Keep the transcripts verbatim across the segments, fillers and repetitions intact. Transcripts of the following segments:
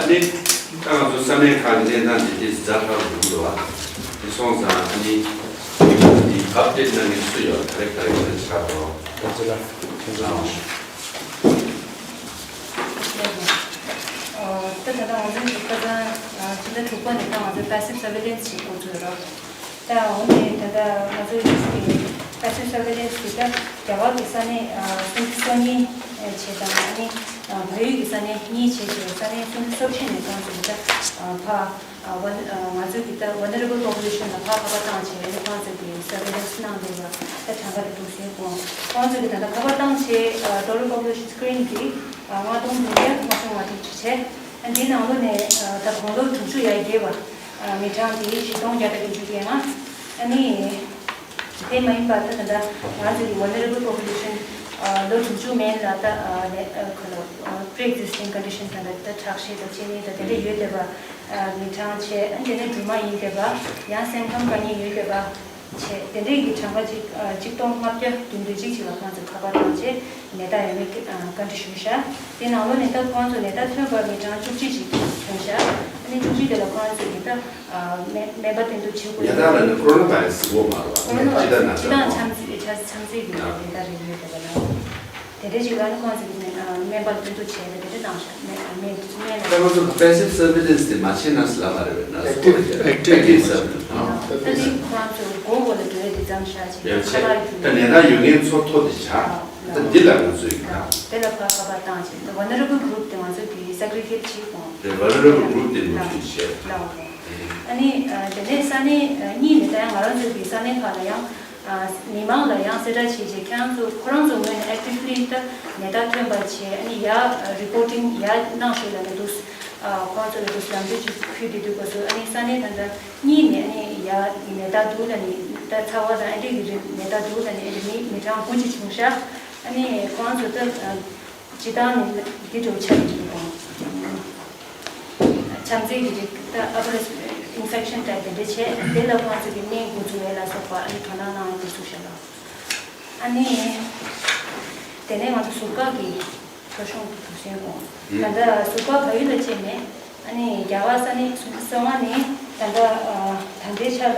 ནི། ད་ང་ཚོ་ས་གནས་ཁག་གི་གནས་སྟངས་འདི་ཏོག་ཙམ་ཛ་དྲག་ཏུ་འགྲོ་འདུག་བ། དེ་སོང་ཙང་ཨ་ནི་འདི་ཨབ་ཌེཊ་གནང་མཁན་སུ་ཡོད། ག་རེ་ག་རེ་ག་རེ་ཆགས་འགྲོ། ད་ཅི་ལ་ཁྱེད་ཚོ་ལ། ད་ད་ལྟ་ང་ཚོའི་ཁ་སང་ཕྱི་ཟླ་དྲུག་པ་ནས་ད་ང་ཚོའི་passive surveillance ཞིག་འགོ་ཚུགས་ཡོད་རེད། ད་འོ་ནས་ད་ལྟ་ང་ཚོའི་passive surveillance ཞིག་ད་རྒྱ་གར་གྱི་ས་གནས་སུམ་ཅུ་སོ་གཉིས་བྱས་དང་ཨ་ནི་བལ་ཡུལ་གྱི་ས་གནས་གཉིས་བྱས་ཀྱི་ས་གནས་སུམ་ཅུ་སོ་བཞི་ནས་ཁོང་ཚོ་གི་ད་ཕ། ང་ཚོ་གི་ད་vulnerable population ལ་ཕར་ཁ་པར་བཏང་བྱས་ཨ་ནི་ཁོང་ཚོ་གི་surveillance གནང་བསྡད་པ་ད་གྲངས་ཀ་དེ་འདུག་ཟེར་གོ། ཁོང་ཚོ་གི་ད་ལྟ་ཁ་པར་བཏང་བྱས་total population screen གི་ལྔ་སྟོང་བདུན་བརྒྱ་ལྔ་བཅུ་ང་དྲུག་ཅིག་བྱས། ཨ་འདིའི་ནང་ལོགས་ནས་ད་དགུང་ལོ་དྲུག་ཅུ་ཡར་རྒྱས་པ་མི་གྲངས་དེ་བཞི་སྟོང་བརྒྱ་དང་བརྒྱད་ཅུ་གྱ་ལྔ། ཨ་ནི། དེ་མ་ཡིན་པར་ད་ད་ལྟ་ང་ཚོ་གི་vulnerable population ལོ་དྲུག་ཅུ་མན་ལ་ད་ཁོ་ལ་pre-existing condition ད་ལྟ་ད་ཁྲག་ཤེད་དང་གཅིན་སྙི་དང་དེ་འདྲ་ཡོད་བསྡད་པ་མི་གྲངས་བྱས། ཨ་དེ་ནས་སྦྲུམ་མ་ཡིན་བསྡད་པ་ཡང་སེམས་ཁམས་དཀའ་ངལ་ཡོད་བསྡད་པ་བྱས་དེ་འདྲས་ཀྱི་གྲངས་ཀ་གཅིག་གཅིག་སྟོང་ལྔ་བརྒྱ་བདུན་ཅུ་དོན་གཅིག་ཅིག་ལ་ཁོང་ཚོས་ཁ་པར་བཏང་བྱས་ནད་རྟགས་ཡོད་མེད་བཀའ་འདྲི་ཞུས་ཤག་དེ་ནང་ལོགས་ནས་ད་ཁོང་ཚོ་ནད་རྟགས་ཐོན་པ་མི་གྲངས་བཅུ་གཅིག་ཅིག་ཐོན་ཤག་ཨ་ནི་བཅུ་གཅིག་དེ་ལ་ཁོང་ཚོས་ད་སྨན་པ་བསྟེན་གཏུག་བྱེད་དགོས། ཉེ་དག་ལ་ནི་ཀོ་རོ་ན་བྷ་ཡི་རུ་ཟེར་གོ་མ་རེད་བ། ཀོ་རོ་ན་སྤྱི་བྷ་ཡི་རུ་ཟེར་སྤྱི་དང་འཆམ་མཐུན་འཆམ་མཐུན་གྱི་ནད་རྟགས་རེད་ཡོད་པ་ལ། དེ་འདྲའི་ཅིག་ལ་ནི་ཁོང་ཚོས་སྨན་པ་ལ་བསྟེན་གཏུག་བྱས་ཏེ་དེ་འདྲ་གནང་ཤག་སྨན་སྨན་སྨན་ལ། ད་ང་ཚོ་passive surveillance དེ་མ་བྱས་ན་ཟེར་ལབ་མ་རེད་བས་ན། active active surveillance ད་ནི་ཁོང་ཚོ་མགོ་བོ་ལ་འགྲོ་ཡ་དེ་ཙམ་ཤག་ཅིག་ཡང་ཁ་བྱས་པར་ད་གྱུར། ནད་རྟགས་ཡོད་མཁན་ཚོ་ཐོ་དེ་བཞག་ད་འདི་ལ་ང་ཚོས་ཡིན་ན། དེ་ལ་ཕར་ཁ་པར་བཏང་བྱས་ད་vulnerable group དེ་ང་ཚོས་དེ་segregate བྱེད་དགོས། དེ་vulnerable group དེ་ནོར་འཁྲུལ་བྱས། ལའོ། ཨ་ནི་དེ་ནས་ས་གནས་གཉིས་ནས་ད་ཡང་ང་རང་ཚོའི་གི་ས་གནས་ཁག་ལ་ཡང་མི་མང་ལ་ཡང་གསལ་བསྒྲགས་བྱས་རྗེས་ཁྱེད་རང་ཚོ་ཁོ་རང་ཚོ་ངོས་ནས་actively ད་ནད་རྟགས་ཐོན་པ་བྱས་ཨ་ནི་ཡར་reporting ཡར་གནང་ཤོག་ལབ་ནས་འདུག་ཁོ་རང་ཚོ་ལ་འདུག་ལམ་སྟོན་ཅིག་ཕུལ་བསྡད་འདུག་ག་ཚོད་ཨ་ནི་ས་གནས་ད་ལྟ་གཉིས་ནས་ཨ་ནི་ཡར་ནད་རྟགས་འདུག་ལབ་ནས་ད་ཚ་བ་དང་ཨ་འདྲས་ཀྱི་རིགས་ནད་རྟགས་འདུག་ལབ་ནས་ཨ་ནི་མི་མི་གྲངས་དགུ་ཅིག་བྱུང་ཤག་ཨ་ནི་ཁོ་རང་ཚོ་ད། སྤྱི་བཏང་ནི་འདི་འདྲ་ཆགས་ཀྱི་འདུག་གོ། བྱམས་བརྩེ་གི་རིགས་ད་upper respiratory infection type དེ་འདྲ་བྱས་དེ་ལ་ཁོང་ཚོ་གི་སྨན་འགོ་འཛུགས་ཡས་ལ་སོགས་པ་ཨ་ནི་དོ་སྣང་གནང་ཡས་འགོ་ཚུགས་ཤག་ལ། ཨ་ནི་དེ་ནས་ང་ཚོ་ཟུར་བཀག་གི་ཐོ་གཞུང་གི་དུག་སེལ་གོ། ད་ལྟ་ཟུར་བཀག་བལ་ཡུལ་ལ་སྤྱད་མེད། ཨ་ནི་རྒྱ་གར་ས་གནས་སུམ་ཅུ་སོ་ལྔ་ནི་ད་ལྟ་ད་ལྟའི་ཆ་ལ་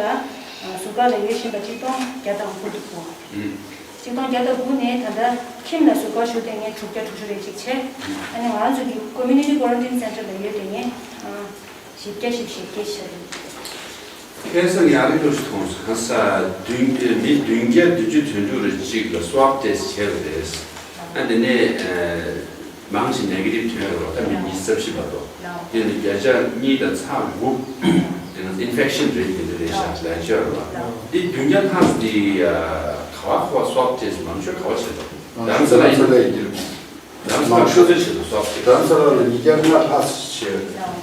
ཟུར་བཀག་ལ་ཡོད་བཞིན་པ་གཅིག་སྟོང་བརྒྱ་དང་དགུ་འདུག་གོ། ཆིག་སྟོང་བརྒྱ་དང་དགུ་ནས་ད་ལྟ་ཁྱིམ་ལ་ཟུར་བཀག་ཞུགས་བསྡད་མཁན་དྲུག་བརྒྱ་དྲུག་ཅུ་རེ་གཅིག་བྱས། ཨ་ནི་ང་རང་ཚོ་གི་community quarantine center ལ་ཡོད་བསྡད་མཁན་བཞི་བརྒྱ་བཞི་བཅུ་ཞེ་བརྒྱད་ཆགས་རེད། ཁ་སང་ཡང་རིགས་ལོ་ཞིག་མཐོང་སོང་། ཁ་སང་བདུན་མི་བདུན་བརྒྱ་བདུན་ཅུ་དོན་དྲུག་རེ་གཅིག་ལ་swab test བྱས་པ་རེད། ཨ་དེ་ནས་མང་ཆེ་negative ཐོན་ཡོད་རེད་བ། ད་མི་ཉི་ཤུ་རྩ་བཞི་བར་དུ། དེ་ནི་བརྒྱ་ཆ་གཉིས་དང་ཚེག་དགུ་དེ་ནི་infection rate དེ་འདྲ་རེད་ཤག་ལབ་ཀྱི་ཡོད་རེད་བ། འདི་བདུན་བརྒྱ་ལྷག་འདི་ག་བ་ཁོ་བ་swab test མང་ཤོས་ག་བ་བྱས་འདུག་རྡ་རམ་ས་ལ་ཡིན། རྡ་རམ་ས་ལ་ཤོག་ཚོད་བྱས་འདུག swab test། རྡ་རམ་ས་ལ་ལ་ཉིས་བརྒྱ་ལྔ་ལྷག་བྱས།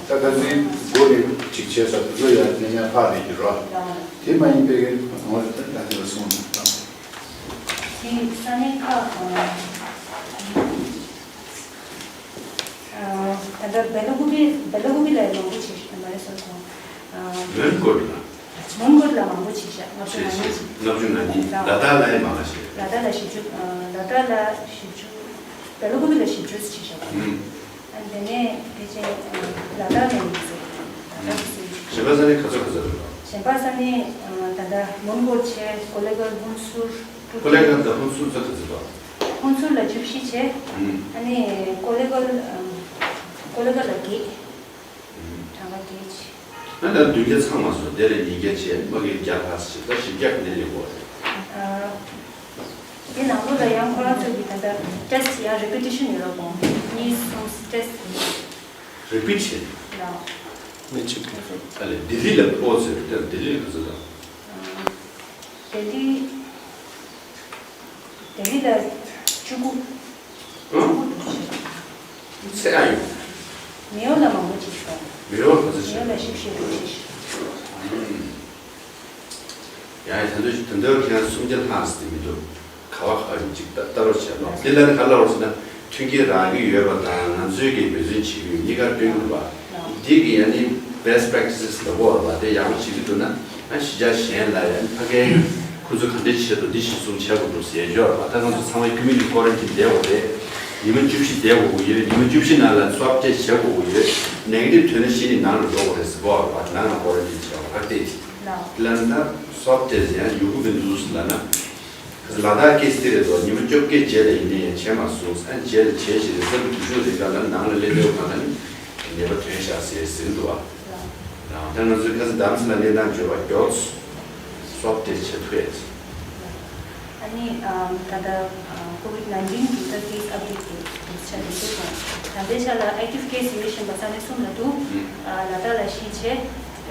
ད་ཁ་སང་སྒོ་ནས་གཅིག་བྱས་ས་དེ་ཚོ་ཡང་གནས་ཡང་ཕར་རེད་ཀྱི་རོ། དེ་མ་ཡིན་པའི་ངོ་ད་དེ་ལ་སོང་ནས་དང་། དེ་ས་གནས་ཁག་དང་། ད་ལྟ་སྦེ་ལ་ཀུ་པི་སྦེ་ལ་ཀུ་པི་ལ་མང་པོ་བྱེད་ཤག་མ་རེད་སོང་ཁོང་། མོན་གྷོ་ལ། མོན་གྷོ་ལ་མང་པོ་བྱེད་ཤག་ལྔ་བཅུ་ང་གཉིས་བྱེད། ལྔ་བཅུ་ང་གཉིས། ལ་དྭགས་ལ་ཡང་མང་ང་བྱེད། ལ་དྭགས་ལ་བཞི་བཅུ། ལ་དྭགས་ལ་བཞི་བཅུ། སྦེ་ལ་ཀུ་པི་ལ་བཞི་བཅུ་བྱེད་ཤག་ཨ་དེ་ནས་དེ་བྱས་ལ་དྭགས་ལ་ཡིན་ཟེར། ལ་དྭགས་སུ་ཡིན། གཞན་པ་ས་གནས་ག་ཚོད་ག་ཚོད་རེད་པ། གཞན་པ་ས་གནས་ད་ལྟ་མོན་གྷོ་བྱས། ཀོ་ལེ་གྷལ། ཧུན་སུར། ཀྲུ་ཀོ་ལེ་གྷལ་དང་ཧུན་སུར་ཚོ་ག་ཚོད་པ། ཧུན་སུར་ལ་བཅུ་བཞི་བྱས། ཨ་ནི་ཀོ་ལེ་གྷལ། ཀོ་ལེ་གྷལ་ལ་བརྒྱད། གྲངས་ཀ་བརྒྱད་བྱས། ཨ་ནི་བདུན་བརྒྱ་ཚང་མ་སོང་། དེ་ལས་ཉིས་བརྒྱ་བྱས། མ་གི་བརྒྱ་ལྷག་བྱས། ད་བཞི་བརྒྱ་ག་ནས་སླེབས་ཡོད་རེད། དེ་ནང་ལོགས་ལ་ཡང་ཁོ་རང་ཚོ་གི་ད་ལྟ་test ཡང་repetition ཡོད་རེད་པ། གཉིས་གསུམ་test repeat བྱས། ལའོ། མི་གཅིག་གིས། ཨ་ལས་ལྡི་ལི་ལ་ཨོ་ཟེར་དེ་ལྡི་ལི་ལ་ག་ཚོད་དང་། ལྡི་ལི། ལྡི་ལི་ལ་བཅུ་དགུ། ཨང་། ཚེ་ཨ་ཡོད། མེའོ་ལ་མང་པོ་ཅིག་བྱུང་། མེའོ་ལ་ག་ཚོད་བྱུང་། མེའོ་ལ་བཞི་བཅུ་ཞེ་དགུ་ཅིག་བྱུང་། ཡང་ད་དུང་ད་དུང་ཁྱེད་རང་སུམ་བརྒྱ་ལྷག་ཙམ་མི་འདུག་ག་བ་ག་བ་ཡིན་ཅིག་ལྟ་ལྟ་རོགས་བྱས་ལོ། འདི་ལ་ནི་ག་ལ་རོགས་ཟེར་ན། མཐུན་རྐྱེན་རག་གི་ཡོད་པ་དང་ང་ཚོས་ཀྱི་འབད་བརྩོན་བྱེད་ཀྱི་ཡོད་གཉིས་ཀ་སྟོན་དགོས་པ། འདི་གི་ཡང་ནི་best practices ལ་གོ་བ་དེ་ཡག་པོ་བྱེད་ཀྱི་འདུག་ན། ཨ་གཞིས་ཆགས་གཞན་ལ་ཡང་ཕ་གིའི་ཁོ་ཚོ་ག་འདྲས་བྱེད་དུ་འདི་གཞི་བཟུང་བྱེད་དགོས་འདུག་ཟེར་ཡོད་པ། ད་ང་ཚོ་ཚང་མ་community quarantine བསྡད་དགོས་རེད། ཉི་མ་བཅུ་བཞི་བསྡད་དགོས་ཀྱི་ཡོད། ཉི་མ་བཅུ་བཞི་ནང་ལ་སོབ་ཊེསཊ་བྱེད་དགོས་ཀྱི་ཡོད། ནེ་གེ་ཊིབ་ཐོན་ན་གཞི་ནས་ནང་ལ་འགྲོ་དགོས་རེད་ཟེར་གོ་བ། ནང་ལ་ཀོ་རན་ཊིན་བྱས་པ་ཁ་གཏད་ཅིག་ལབ་ན་སོབ་ཊེསཊ་ཡང་ཡོང་གི་མི་འདུག་ལབ་ན། ལ་དྭགས་ཀེ་སི་དེ་རེད་དོ། ཉི་མ་བཅོ་བརྒྱད་རྗེས་ལ་ཡིན་ནའི་ཡང་བྱས་མ་སོང་། ཨ་རྗེས་ལ་བྱས་ཤིག་རེད་ཟེར་དུས་ཤོག་རེ་ག་ལ་ནང་ལ་སླེབས་སླེབས་གང་ལ་ནི་ནད་པ་ཐོན་ཤག་ཟེར་ཟིན་འདུག་བ། ད་ང་ཚོའི་ཁ་སང་དམ་ཚིག་ལ་གནས་སྟངས་བརྗོད་པ་མགྱོགས་སོབ་ཊེསཊ་བྱེད་ཐུབ་ཡ། ཨ་ནི་ཨམ་ད་ལྟ་ཨ་ཀོ་ཝིཌ་ནའིན་ཊིན་གི་ད་ཀེ་སི་ཨབ་ཌེཊ་དེ་ཆ་ནས་ཞུ་དང་། ད་ལྟའི་ཆ་ལ་ཨེག་ཊིབ་ཀེ་སི་ཡོད་བཞིན་པ་ས་གནས་གསུམ་ལ་འདུག་ཨ་ལ་དྭགས་ལ་བཞི་བྱས།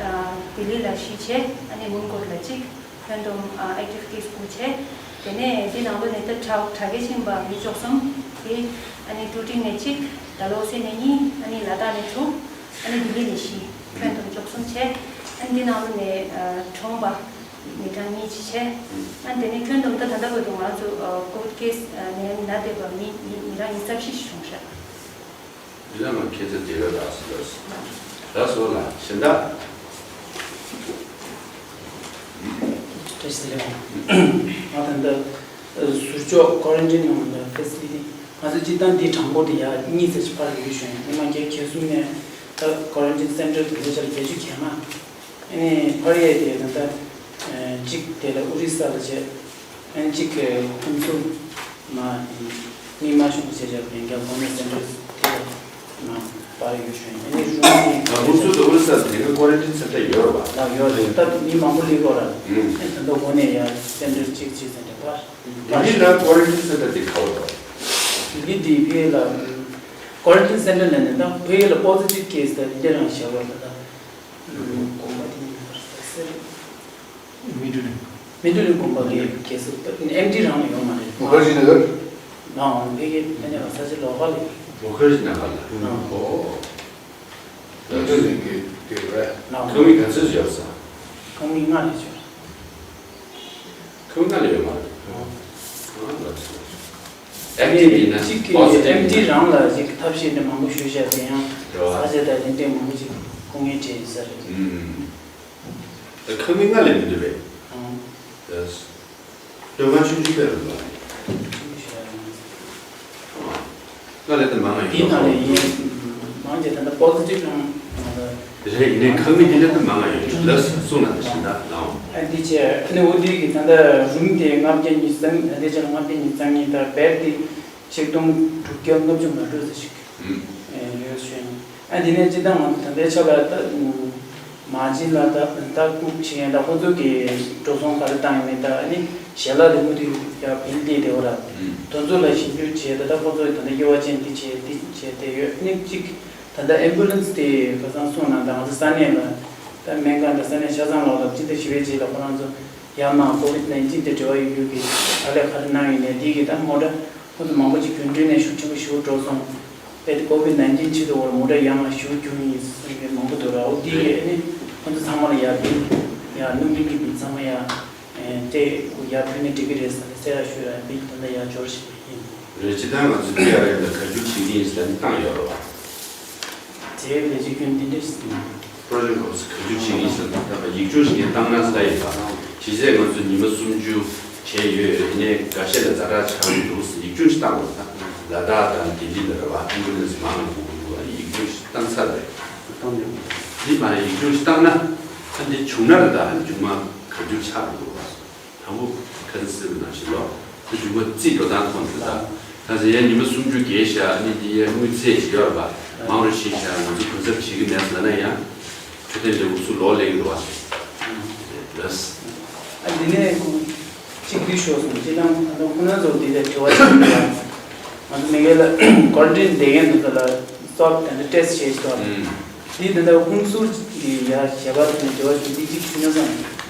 ཨ་ལྡི་ལི་ལ་བཞི་བྱས། ཨ་ནི་མོན་གྷོ་ལ་གཅིག་ཁྱོན་བསྡོམས་ཨ་ཨེག་ཊིབ་ཀེ་སི་དགུ་བྱས། དེ་ནས་འདི་ནང་ལོ་ནས་ད་དྲག་དྲག་སྐྱེད་ཕྱིན་པ་མི་བཅུ་གསུམ་དེ། ཨ་ནི་ཀྲུའུ་ཀྲིང་ནས་གཅིག་ཌལ་ཧོ་སི་ནས་གཉིས། ཨ་ནི་ལ་དྭགས་ནས་དྲུག་ཨ་ནི་ལྡི་ལི་ནས་བཞི། ཁྱོན་བསྡོམས་བཅུ་གསུམ་བྱས། ཨ་ནི་འདི་ནང་ལོ་ནས་ཨ་གྲོངས་པ་མི་གྲངས་གཉིས་ཅིག་བྱས། ཨ་ནི་དེ་ནས་ཁྱོན་བསྡོམས་ད་ད་ལྟ་བར་དུ་ང་ཚོ་ཨ་ཀོ་ཝིཌ་ཀེ་སི་ཨ་ནད་ན་བསྡད་པ་མི་མི་མི་གྲངས་ཉི་ཤུ་རྩ་བཞི་ཞིག་བྱུང་ཤག་འདི་ལ་ང་ཁྱེད་ཚོ་དེ་ག་རག་སོང་། རག་སོང་ལ་གཞན་དག་བཀྲ་ཤིས་བདེ་ལེགས། ང་ད་ལྟ་ཟུར་ལྕོག་ཀོ་རན་ཊིན་ནང་ལ་ཕེ་སི་ལི་ཊི། ང་ཚོ་སྤྱིར་བཏང་འདི་དྲང་པོ་དེ་ཡར་གཉིས་ཙམ་ཞིག་ཕར་ཡོད་བྱུང་། ཉི་མ་བརྒྱད་བརྒྱད་གསུམ་ནས་ད་ཀོ་རན་ཊིན་སེན་ཊར་དེ་འདྲ་ཆ་ལ་བརྒྱད་ཅུ་གྱ་ལྔ། ཨ་ནི་ཕར་ཡས་དེ་ད་ལྟ་གཅིག་དེ་ལ་ཨོ་རི་ས་ལ་བྱས། ཨ་ནི་གཅིག་ཁུན་སུར་མ་མི་མ་ཤོང་བྱས་བྱས་པའི་རྒྱ་གོང་ནས་སེན་ཊར་དེ་ལ་མ་པར་ཡོད་བྱུང་། ཨ་ནི་རུང་ནི་ཨ་ཁུངས་སུ་ཨོ་རི་ས་དེ་ག་ཀོ་རན་ཊིན་སེན་ཊར་ཡོད་རེད་པ། ལགས་ཡོད་རེད། ད་མི་མང་པོ་སླེབས་ཀྱི་ཡོད་རེད། ཨ་ནི་ད་ལྟ་འོ་ནས་ཡར་སེན་ཊར་གཅིག་གཅིག་སེན་ཊར་པར་ལྡི་ལི་ལ་ཀོ་རན་ཊིན་སེན་ཊར་དེ་ག་བ་རེད། ལྡི་ལི་དེ་ཕ་གི་ལ་ཀོ་རན་ཊིན་སེན་ཊར་ལ་ནས་ད་ཕ་གི་ལ་པོ་སི་ཊིབ་ཀེ་སི་ད་འདི་རང་བྱས་པ་རེད་ད། དགོངས་པ་དེ་ཡིན་པར་ཟེར། མི་འགྲོ་ནས། མི་འགྲོ་ནས་དགོངས་པ་གི་གེ་སར་ཨེམ་ཊི་རང་ལ་ཡོང་མ་རེད། མུ་ཁར་ཇི་ནགར། ནའང་ཕ་གི་ཕ་ནས་ས་ཆ་ལོགས་ཀ་ལ་ཡོད། མུ་ཁར་ཇི་ནགར་ལ། ཨོ། མི་འགྲོ་ནས་གི་དེ་རེད། ནའང་ཁང་མིག་ག་ཚོད་ཡོད་ས། ཁང་མིག་ལྔ་རེ་ཡོད། ཁང་མིག་ལྔ་ལ་ཡོད་མ་རེད། ཨོ། ཨ་ལགས་སོ། ཨེམ་ཊི་ཡིན་ན་གཅིག་གི་པོ་སི་ཊིབ་ཨེམ་ཊི་ཡིན་ན། རང་ལ་གཅིག་ཐབས་ཤེས་ནི་མང་པོ་ཞུས་བཞག་དེ་ཡང་རེད་བ། ས་ཆ་དང་དེ་འདྲས་མང་པོ་ཅིག་སྐུ་ངལ་འཕྲད་ཡོད་ས་རེད། ཨུམ། ད་ཁང་མིག་ལྔ་ལས་མི་འདུག་པས། ཨང་། ད་སྟོན་ཁ་ཆུང་ཆུང་སྤེལ་རུང་ལ། ཆུང་ཆུང་ཞིག་ཨང་། ལྔ་ལས་ད་མང་ང་ཡོད། འདི་ནང་ལས་ཡིན། མང་ཆེ་ད་ལྟ་པོ་སི་ཊིབ་རང་ང་ལ། དེ་རེད། ཡིན་ནའི་ཁང་མིག་འདི་ལས་ད་མང་ང་ཡོད་ལ་གསུངས་ན་ད་ཞིང་ད་ལའོ། ཨ་འདི་བྱས་ཨ་ནི་འོ་འདི་གི་ད་ལྟ་རུམ་དེ་ལྔ་བརྒྱ་ཉི་ཤུ་རྩ་གཉིས། ད་ལྟའི་ཆར་ལྔ་བརྒྱ་ཉི་ཤུ་རྩ་གཉིས། ད་བེཌ་དེ་ཆིག་སྟོང་དྲུག་བརྒྱ་ལྔ་བཅུ་ང་དྲུག་ཙམ་ཞིག་ཨུམ། ཡོད་ཞུ་ཡིན། ཨ་འདི་ནས་སྤྱིར་བཏང་ང་ཚོ་ད་ལྟའི་ཆ་ལ་ད་མ་གཅིག་ལ་ད་ད་ཁུག་ཆེ་ཡན་ད་ཁོ་ཚོ་གི་འགྲོ་སོང་ག་རེ་བཏང་ཡོད་མེད། ད་ཨ་ནི་ཞལ་ལག་དེ་མུ་མཐུད་ཡར་བིལ་བལྟས་བསྡད་པ་ར། ཨུམ། དེ་ཚོ་ལ་ཞིབ་འཇུག་བྱས། ད་ད་ཁོ་ཚོ་ད་ལྟ་དབྱེ་བ་ཅན་འདི་བྱས་འདི་བྱས་བསྡད་ཡོད། ཨ་ནི་གཅིག་ད་ལྟ་ཨེམ་བུ་ལན་སི་དེ་ཁ་སང་གསུངས་ན་ད་ང་ཚོ་ས་གནས་ལ་ད་སྨན་ཁང་དང་ས་གནས་ཆ་ཚང་ལོགས་ལ་སྤྱི་ཟླ་བཞི་པའི་རྗེས་ལ་ཁོ་རང་ཚོ་ཡར་མར་ཀོ་ཝིཌ་ནའིན་ཊིན་དེ་འབྲེལ་བ་ཡོད་རྒྱུ་གི་ཨ་ལས་ག་རེ་གནང་ཡོད་ནས་འདི་གི་ད་མོ་ཊ་ཁོ་ཚོ་མང་པོ་ཅིག་རྒྱུན་འགྲུལ་ནས་ཤུགས་ཆེན་པོ་ཞེ་པོ་འགྲོ་སོང་། དཔེ་དེ་ཀོ་ཝིཌ་ནའིན་ཊིན་ཆེད་དུ་འོར་མོ་ཊ་ཡར་མར་ཞེ་པོ་རྒྱུག་ཡིན་ཟེར་མཁན་མང་པོ་འདུག་ར། འོ་འདི་གི་ཨ་ནི་ཁོ་ཚོ་ཚང་མ་ལ་ཡར་བིལ་ཡར་སྣུམ་རིན་གྱི་བིལ་ཚང་མ་ཡར་སྤྲད་ཡར་ཕུལ་ན་འགྲིག་གི་རེད་ཟེར་ནས་གསལ་བསྒྲགས་ཞུས་ར། བིལ་དེ་འདྲ་ཡར་འབྱོར་བཞིན་པ་ཡིན། རེད། སྤྱིར་བཏང་ང་ཚོ་ཊི་ཨར་ཨེམ་ལ་ག་རྒྱུ་བྱེད་ཀྱི་ཡིན་ཟེར་ནས་བཏང་ཡོད་རེད་བ། དེའི་ལས་བྱེད་ཁྱོན་འདི་འདྲ་ཞིག་ཡིན། པྲོ་ཇེཀ་ཧོབ་སི་ག་རྒྱུ་བྱེད་ཀྱི་ཡིན་ཟེར་ན་ད་ལྟ་ཡིག་སྐྱོར་ཞིག་ངས་བཏང་ན་ཟེར་ཡིན་པ། གཞི་རྩའི་ང་ཚོ་ཉི་མ་སུམ་ཅུ་བྱས་ཡོད། ཡིན་ནའི་འགའ་ཤས་ལ་ཛ་དྲག་ཆགས་ཀྱི་འདུག་ཟེར་ཡིག་སྐྱོར་ཞིག་བཏང་བ་དང་། ལ་དྭགས་དང་ལྡི་ལི་ལ་རེད་བ། ཨེམ་བུ་ལན་སི་མང་ང་དགོས་ཀྱི་འདུག་ཨ་ནི་ཡིག་སྐྱོར་ཞིག་བཏང་ཚར་རེད། བཏང་ཡོད། འདི་མ་རེད། ཡིག་སྐྱོར་ཞིག་བཏང་ན་ཨ་འདི་བྱུང་ན་རེད། ད་ཨ་མཇུག་མ་ག་རྒྱུ་ཆགས་འདུག་བ། དང་པོ་ཁ་སང་ཟེར་བ་ནང་བཞིན་ལོ། དེ་མཇུག་མ་རྩིས་འགྲོ་སྟངས་ཁོང་དེ་ད། ད་ཟེར་ཡ་ཉི་མ་སུམ་ཅུ་བརྒལ་བཞག་ནི་དེ་ཡ་དངུལ་ཚད་ཞིག་ཡོད་རེད་པ། མང་རུ་ཕྱིན་བཞག་ང་ཚོ་གུན་གསབ་བྱེད་ཀྱི་མེད་ཟེར་ན་ཡང་། འཕྲོད་བསྟེན་ལས་འགུལ་ཚུར་ལོག་སླེབས་ཀྱི་རེད་པ། ལགས། ཨ་འདི་ནས་ཁོང་གཅིག་འདི་ཤོར་སོང་། སྤྱིར་བཏང་ད་ལྟ་ཁོང་རྣམ་ཚོ་འདི་ལ་དྲི་བ་ཞིག་ཡོད། ང་ཚོ་མི་སྒེར་ལ་ཀོ་རན་ཊིན་བསྡད་མཁན་དེ་ཚོ་ལ་སོབ་དེ་འདྲ་ཊེ་སི་བྱས་ཤོག་ཨུམ། འདི་ད་ལྟ་ཁོང་ཚོ་གི་ཡ་ཞལ་པར་དེ་ནས་འབྲེལ་བ་བྱུང་འདི་གཅིག་ཞུ་ན་བསམ།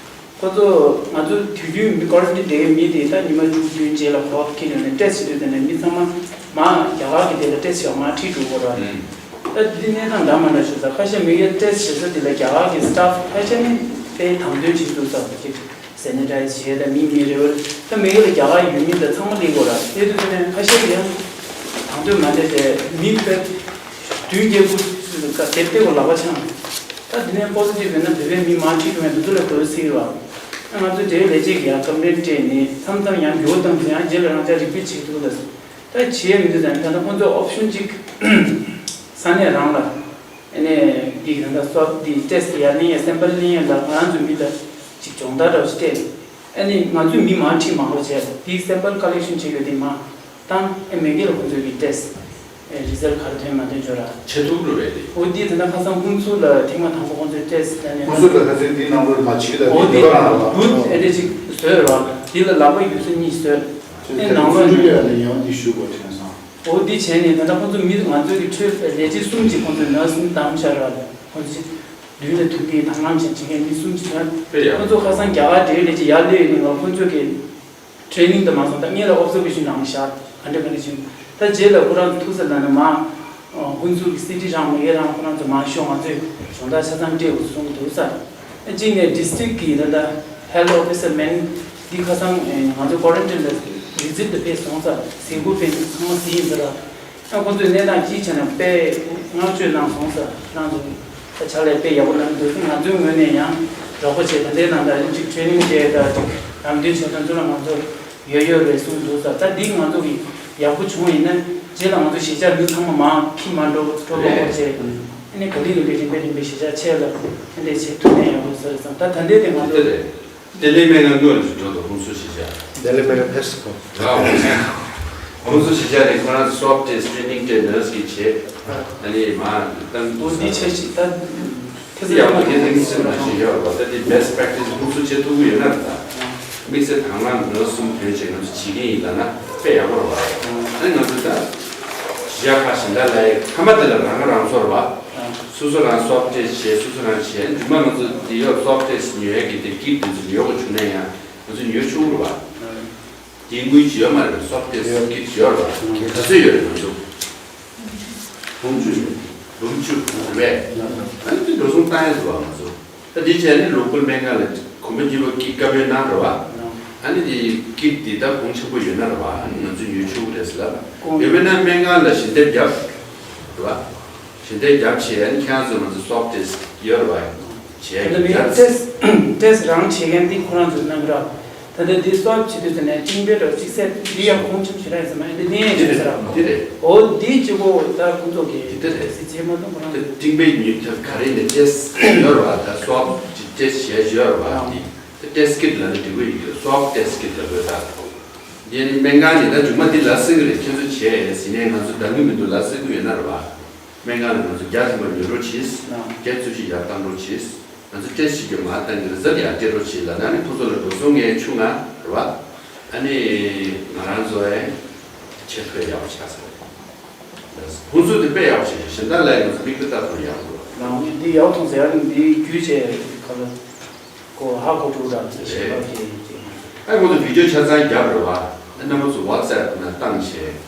ཁོ་ཚོ་ང་ཚོ་དུས་རྒྱུན་མི་ཀོ་རན་ཊིན་བསྡད་མཁན་མི་དེ་ད་ཉི་མ་དྲུག་བདུན་རྗེས་ལ་ཁོ་ཁྱེར་ཡོང་ནས་ཊེ་སི་བྱེད་དུས་དེ་ནས་མི་ཚང་མ་མར་རྒྱ་གར་གྱི་དེ་ལ་ཊེ་སི་བྱས་མར་ཁྲིད་འགྲོ་དགོས་རེད། ཨུམ། ད་འདི་གནས་སྟངས་འདྲ་མ་འདྲ་ཞིག་ད་ཁ་ཤས་མི་སྒེར་ཊེ་སི་བྱེད་ས་དེ་ལ་རྒྱ་གར་གྱི་སི་ཊཕ་ཁ་ཤས་ནི་དཔེ་དང་དོད་བྱེད་འདུག་ཟེར་བ་ཅིག་སེ་ནི་ཊའི་ཛི་བྱས་ད་མི་མི་རེ་བ་ད་མི་སྒེར་ལ་རྒྱ་གར་ཡུལ་མི་ད་ཚང་མ་སླེབས་དགོས་རེད། དེ་དུས་དེ་ནས་ཁ་ཤས་ཀྱིས་ཡང་དང་དོད་མ་བྱས་ཏེ་མི་དཔེ་བདུན་བརྒྱད་དགུ་ཀ་དེབ་དེ་གོ་ལག་པ་འཆང་། ད་དེ་ནས་པོ་སི་ཊིབ་ཡིན་ན་བོད་པའི་མི་མང་ཁྲིད་འགྲོ་མཁན་དེ་ཚོ་ལ་དགོས་སྲིད་རེད་བ། ང་ཚོ་འབྲེལ་ཡོད་ལས་བྱེད་ཀྱིས་ཡང་ཀམ་པི་ལེན་སྤྲད་ནས་མཚམས་མཚམས་ཡང་འགྱུར་བ་བཏང་ཚེ་ཡང་རྗེས་ལ་རང་ཅག་རི་པིཊ་བྱེད་ཐུབ་ལ། ད་བྱེད་ཡས་མི་འདུག་ཟེར་ན། ད་ལྟ་ཁོང་ཚོས་ཨོབ་ཤོན་གཅིག་ས་གནས་རང་ལ་ཨ་ནི་འདི་ད་ལྟ་སོབ་འདི་ཊེ་སི་ཡར་ལེན་ཡས་སེམ་པལ་ལེན་ཡས་ལ་ང་རང་ཚོ་མི་ལ་གཅིག་སྦྱོང་བརྡར་འདྲ་བོ་ཞིག་སྤྲད། ཨ་ནི་ང་ཚོས་མི་མང་ཁྲིད་མང་པོ་བྱས་ལ་འདི་སེམ་པལ་ཀ་ལེག་ཤོན་བྱེད་ཡོད་དེ་མ་བཏང་། ཨེ་མེ་གེ་ལ་ཁོང་ཚོས་ཀྱི་ཊེ་སི་རི་ཛལ་ག་རེ་ཐོན་མ་ཐོན་ཅོག་ར། ཆེ་ཐུག་རུ་རེད་དེ། འོ་འདི་ད་ལྟ་ཁ་སང་ཁོང་ཚོ་ལ་ཐེངས་མ་དང་པོ་ཁོང་ཚོས་ཊེ་སི་ལ་ནས། ཁོང་ཚོ་ལ་ཁ་སང་འདི་ནང་ལོགས་མ་བྱེད་ཀྱི་ད། འོ་འདི་འདི་ལ་ལ་བུད་ཨེ་འདྲ་ཅིག་བཟོས་ར། འདི་ལ་ལག་པ་ཡུ་ས་གཉིས་བཟོས། ཨེ་ནང་ལོགས་ནས་ཡང་ནི་ཡང་འདི་ཞུ་དགོས་དྲན་སོང་། འོ་འདི་བྱས་ནས་ད་ལྟ་ཁོང་ཚོ་མི་ང་ཚོའི་གི་འཕྲོད་ལས་བྱེད་གསུམ་གྱིས་ཁོང་ཚོའི་ནར་སི་གསུམ་བདམས་བཞག་ར། ཁོང་ཚོ་མདུན་ལ་ཐུག་གི་དང་བླངས་བྱས་བྱེད་མཁན་མི་གསུམ་གྱིས་ད། དཔེ་ཡག་ཁོང་ཚོ་ཁ་སང་རྒྱ་གར་འབྲེལ་ལས་བྱེད་ཡར་སླེབས་ཡོད་ནས་ང་ཁོང་ཚོ་གི་ཊེ་རེ་ནིང་དུ་མ་སོང་། ད་སྔོན་ལ་ཨོབ་ཛར་ཝེ་ཤན་ནང་བཞག་ག་འདྲ་ག་འདྲ་བྱུང་། ད་རྗེས་ལ་ཁོ་རང་ཚོ་ཐུག་ས་ལ་ནི་མ་ཁོང་ཚོ་གི་སི་ཊི་རང་མི་སྒེར་རང་ཁོ་རང་ཚོ་མ་ཤོག་ང་ཚོས་སྦྱོང་བརྡར་ཆ་ཚང་སྤྲད་འོ་གསུང་གི་འདུག་ས། གཅིག་ནས་ཌི་སི་ཊིག་གི་ད་ལྟ་ཧེལ་ཐི་ཨོ་ཕི་སར་མན་འདི་ཁ་སང་ང་ཚོ་ཀོ་རན་ཊིན་ལ་བི་ཛིཊ་དུ་ཕེབས་སོང་ས། གཟིགས་སྐོར་ཕེབས་ཚང་མ་གཟིགས་ཡིན་ས་ར། ཨ་ཁོང་ཚོས་གནས་སྟངས་གཅིག་བྱས་ན་དཔེ་བསྔགས་བརྗོད་གནང་སོང་ས། ཁོ་རང་ཚོ་ད་ཕྱག་ལས་དཔེ་ཡག་པོ་གནང་འདུག་ང་ཚོའི་ངོས་ནས་ཡང་རོགས་པ་བྱས། ད་ལྟའི་ནང་ད་རིམ་གཅིག་ཊེ་རེ་ནིང་བྱས། ད་ཅིག་ལམ་སྟོན་བྱེད་མཁན་ཚོ་ལ་ང་ཚོ་ཡོད་ཡོད་རེད་གསུངས་འདུག་ས། ད་འདི་ང་ཚོ་གི་ཡག་པོ་བྱུང་ཡིན་ན་རྗེས་ལ་ང་ཚོ་གཞིས་ཆགས་མི་ཚང་མ་མང་ཁྱི་མ་འགྲོ་འགྲོ་མ་དགོས་བྱས། ཨ་ནི་ག་ལེ་ག་ལེ་རིམ་པས་རིམ་པས་གཞིས་ཆགས་ཆེ་ལ་ཨ་འདྲས་བྱེད་ཐུབ་ན་ཡག་པོ་ས་རེད་བསམ། ད་ད་ལྟའི་དེ་ང་ཚོ། དེ་ལས་སྨན་ཁང་སྔོན་ལ་འགྲོ་དང་ཧུན་སུར་གཞིས་ཆགས། དེ་ལས་སྨན་ཁང་ཕེབས་སོང་། ཨ་ཧུན་སུར་གཞིས་ཆགས་ནས་ཁོ་རང་ཚོ་སོབ་ཊེ་སི་ཊེ་རེ་ནིང་སྤྲད། ནར་སི་གིས་བྱས། ཨ་ནི་མ་བཏང་འོ་འདི་བྱས་ཤིག་ད་ཁ་ས་ཡག་པོ་དེ་རིང་སེམས་ལ་ཞིག་ཡོད་རེད་པ། ད་དེ་བེ་སི་ཊི་པེ་རེག་ཊི་སི་ཧུན་སུར་བྱེད་ཐུབ་ཀྱི་ཡོད་ན་རེད། ད་དམིགས་བསལ་དང་བླངས་ནར་སི་གསུམ་ཐོན་བྱས་ང་ཚོ་བྱེད་ཀྱི་ཡིན་ལབ་ན་དཔེ་ཡག་པོ་རེད་པ། ཨ་ནི་ང་ཚོ་ད་གཞིས་ཆགས་ཁག་གཞན་དག་ལ་ཡི་མཐའ་མ་དེ་ལ་རང་ཁ་རང་གསོ་རེད་པ། སོ་སོ་རང་སོབ་ཊེ་སི་བྱས། སོ་སོ་རང་བྱས། རྗེས་མ་ང་ཚོ་དེ་ཡོད་སོབ་ཊེ་སི་ཉོ་ཡ་གི་དེ་ཀིཊ་དེ་ཚོ་ཉོ་དགོས་བྱུང་ན་ཡང་ང་ཚོ་ཉོ་ཆོག་གི་རེད་པ། དེའི་དངུལ་ཅིག་ཡོད་མ་རེད་པ། སོབ་ཊེ་སི་ཀིཊ་ཡོད་རེད་པ། ག་ཚོད་ཡོད་རེད། ང་ཚོ་འབུམ་བཅུ་ཡོད། འབུམ་བཅུ་རེད་པས། ཨ་ནི་དེ་འགྲོ་སོང་བཏང་ཡ་འདུག་པ་ང་ཚོ། ད་དེ་བྱས་ནས་ལོ་ཀལ་སྨན་ཁང་ལ་གོམ་པ་གཉིས་པ་ཀིཊ་བཀའ་མོལ་གནང་རེད་པ། ཨ་ནི་དེ་ཀིཊ་དེ་ད་གོང་ཆེན་པོ་ཡོད་ན་རེད་པ། ཨ་ནི་ང་ཚོ་ཉོ་ཆོག་གི་རེད་ཟེར་ལབ་པ། ཡོད་པས་ན་སྨན་ཁང་ལ་ཞལ་འདེབས་རྒྱབ་རེད་པ། ཞལ་འདེབས་རྒྱབ་བྱས། ཨ་ནི་ཁྱེད་རང་ཚོ་ང་ཚོ་སོབ་ཊེ་སི་ཡོད་རེད་པ། བྱས་ད་ལྟ་མི་རྒྱབ། ཊེ་སི་ཊེ་སི་རང་བྱེད་མཁན་དེ་ཁོ་རང་ཚོའི་རྣམ་གྲངས། ད་ལྟ་འདི་སོབ་བྱེད་དུས་ཙམ་ནས་ཀྲིང་པེ་ར་གཅིག་སེ་འདི་ཡང་གོང་ཆེན་ཞིག་རེད་ཟེར་མ་ཡིན། འདི་གནས་ཡང་ཞིག་ཟེར་ར། འདི་རེད། འོ་འདི་གཅིག་པོ་ད་ཁོང་ཚོ་གི་འདི་ད་རེད། སི་བྱེད་མ་ཐུབ་ཁོ་རང་། ད་ཀྲིང་པེ་ཉུས་ཐབས་ག་རེ་ནས་ཊེ་སི་ཡོད་རེད་པ། ད་སོབ་ཀྱི་ཊེ་སི་བྱས་ཡོད་རེད་པ། འདི་ད་ཊེ་སི་ཀིཊ་ལབ་ན་འགྲིག་གི་ཡོད། སོབ་ཊེ་སི་ཀིཊ་ལབ་དགོས་ད། འདི་ནི་སྨན་ཁང་ནས་ད་མཇུག་མ་འདི་ལབ་སྲིད་གི་རེད། ཁྱེད་ཚོ་བྱས་ཟིན་ནས་ང་ཚོ་འདང་གི་མི་འདུག་ལབ་སྲིད་གི་ཡོད་ན་རེད་པ། སྨན་ཁང་ལ་ང་ཚོ་བརྒྱ་ཐམ་པ་ཉོ་རོགས་གྱིས། བརྒྱ་བཅུ་ཞིག་ཡར་བཏང་རོགས་གྱིས། ང་ཚོ་ཊེ་སི་ཞིག་གི་མར་བཏང་གི་རི་ཛལ་ཡར་སྤྲད་རོགས་གྱིས་ལབ་ན་ནི་ཁོ་ཚོ་ལ་འགྲོ་སོང་ངས་ཆུང་ང་རེད་པ། ཨ་ནི་ང་རང་ཚོ་ཡང་ཆེ་མཐོའི་ཡག་པོ་ཆགས་ས་རེད། ཧུན་སུར་དེ་དཔེ་ཡག་པོ་བྱས་ཤག་གཞན་དག་ལ་ཡང་ང་ཚོ་མིག་དཔེ་ལྟ་ཐུབ་ན་ཡག་པོ་འདུག་ལགས་འོང་། འདི་ཡག་པོ་མཐོང་ཟེར་ཡ་རིང་འདི་བརྒྱུད་བྱས་ག་ལ་ཀོ་ཧ་གོ་འགྲོ་ར་ཞེས་པ་གི་ཨ་ཁོ་ཚོ་བི་ཌི་ཡོ་ཆ་ཚང་རྒྱབ་རེད་པ། ཨ་རྣམ་པ་ཚོ་ཝ་ཊི་སེབ་ནང་བཏང་བྱས།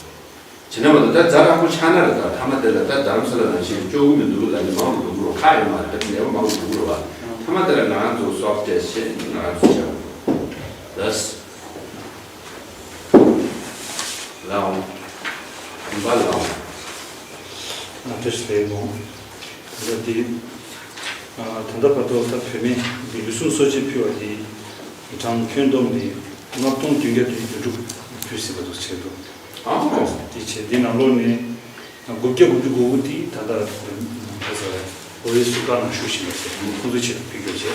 བྱས་ན་མ་གཏོགས་ད་ཛ་དྲག་པོ་ཆགས་ན་རེད། ད་མཐའ་མ་དེ་ལ་ད་རྡ་རམ་ས་ལ་ནང་བཞིན་སྐྱོ་གི་མི་འདུག་ལབ་ནས་མང་དུ་འགྲོ་གི་རེད། ཁག་ཡོད་མ་རེད། ད་ནད་པ་མང་དུ་འགྲོ་གི་རེད་པ། མཐའ་མ་དེ་ལ་ང་རང་ཚོ་སོབ་ཊེ་སི་བྱས་ང་རང་ཚོ་བྱས་པ་རེད། ལགས་འོང་། གོམ་པ་ལགས་འོང་། ཨ་ཐུགས་རྗེ་ཆེ་ལགས་འོང་། ད་ལྟ་འདི་ཨ་ད་ལྟ་བར་དུ་ད་བོད་སྨན་འདི་ལུས་ཟུངས་གསོ་བྱེད་ཕུལ་བ་འདི་གྲངས་ཁྱོན་བསྡོམས་ནས་ལྔ་སྟོང་བདུན་བརྒྱ་དོན་དྲུག་ཕུལ་ཟིན་པ་དང་ཆེད་དུ། ཨ་ཧོ། དེ་བྱས་འདི་ནང་ལོགས་ནས་དགུ་བརྒྱ་དགུ་བཅུ་གོ་དགུ་དེ་ད་ལྟ་ཁ་ས་ཨོ་ཡེ་སུ་ཀ་ནང་བཞུགས་བཞིན་པ་ཟེར་ཁོང་ཚོའི་ཆེད་དུ་ཕུལ་རྒྱུ་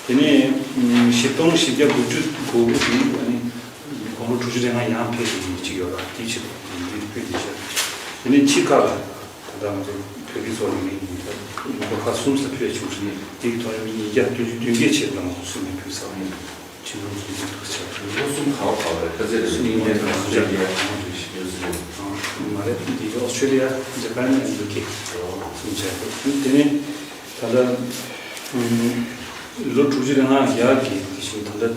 བྱས། དེ་ནས་བཞི་སྟོང་བཞི་བརྒྱ་དགུ་བཅུ་གོ་དགུ་དེ་ཨ་ནི་དགུང་ལོ་དྲུག་ཅུ་རེ་ལྔ་ཡར་ཕེབས་བཞིན་པ་ཅིག་ཡོད་ར། དེའི་ཆེད་དུ་འདི་ཕུལ་བསྡད་བྱས། དེ་ནས་ཕྱི་ཁ་ལ་ད་ལྟ་ང་ཚོ་བོད་རིགས་ཚོ་ལ་མི་ལོ་ཁ་གསུམ་ཙམ་ཕུལ་བྱུང་། དེའི་ཐོག་ནས་མི་ཉིས་བརྒྱ་བདུན་ཅུ་དོན་བརྒྱད་ཆེད་དུ་ང་ཚོ་གསོལ་སྨན་ཕུལ་ཚར། ཕྱི་ནང་གསུམ་གྱི་ཐུགས་ཆགས། ལོ་གསུམ་ག་བ་ག་བ་རེད། ཁ་ཚེ་རེ་གཉིས་ནས་ང་ཚོ་ཡ་ཡོད་ཟེར། མ་རེད། འདི་ཨོ་སི་ཊྲེ་ལི་ཡ། ཇ་པན་ཨེན་ཌི་ཡུ་ཀེ་གསུམ་བྱས་འདུག་དེ་ནས་ད་ལྟ་ལོ་དྲུག་ཅུ་རེ་ལྔ་ཡར་གྱི་དེ་བཞིན་ད་ལྟ་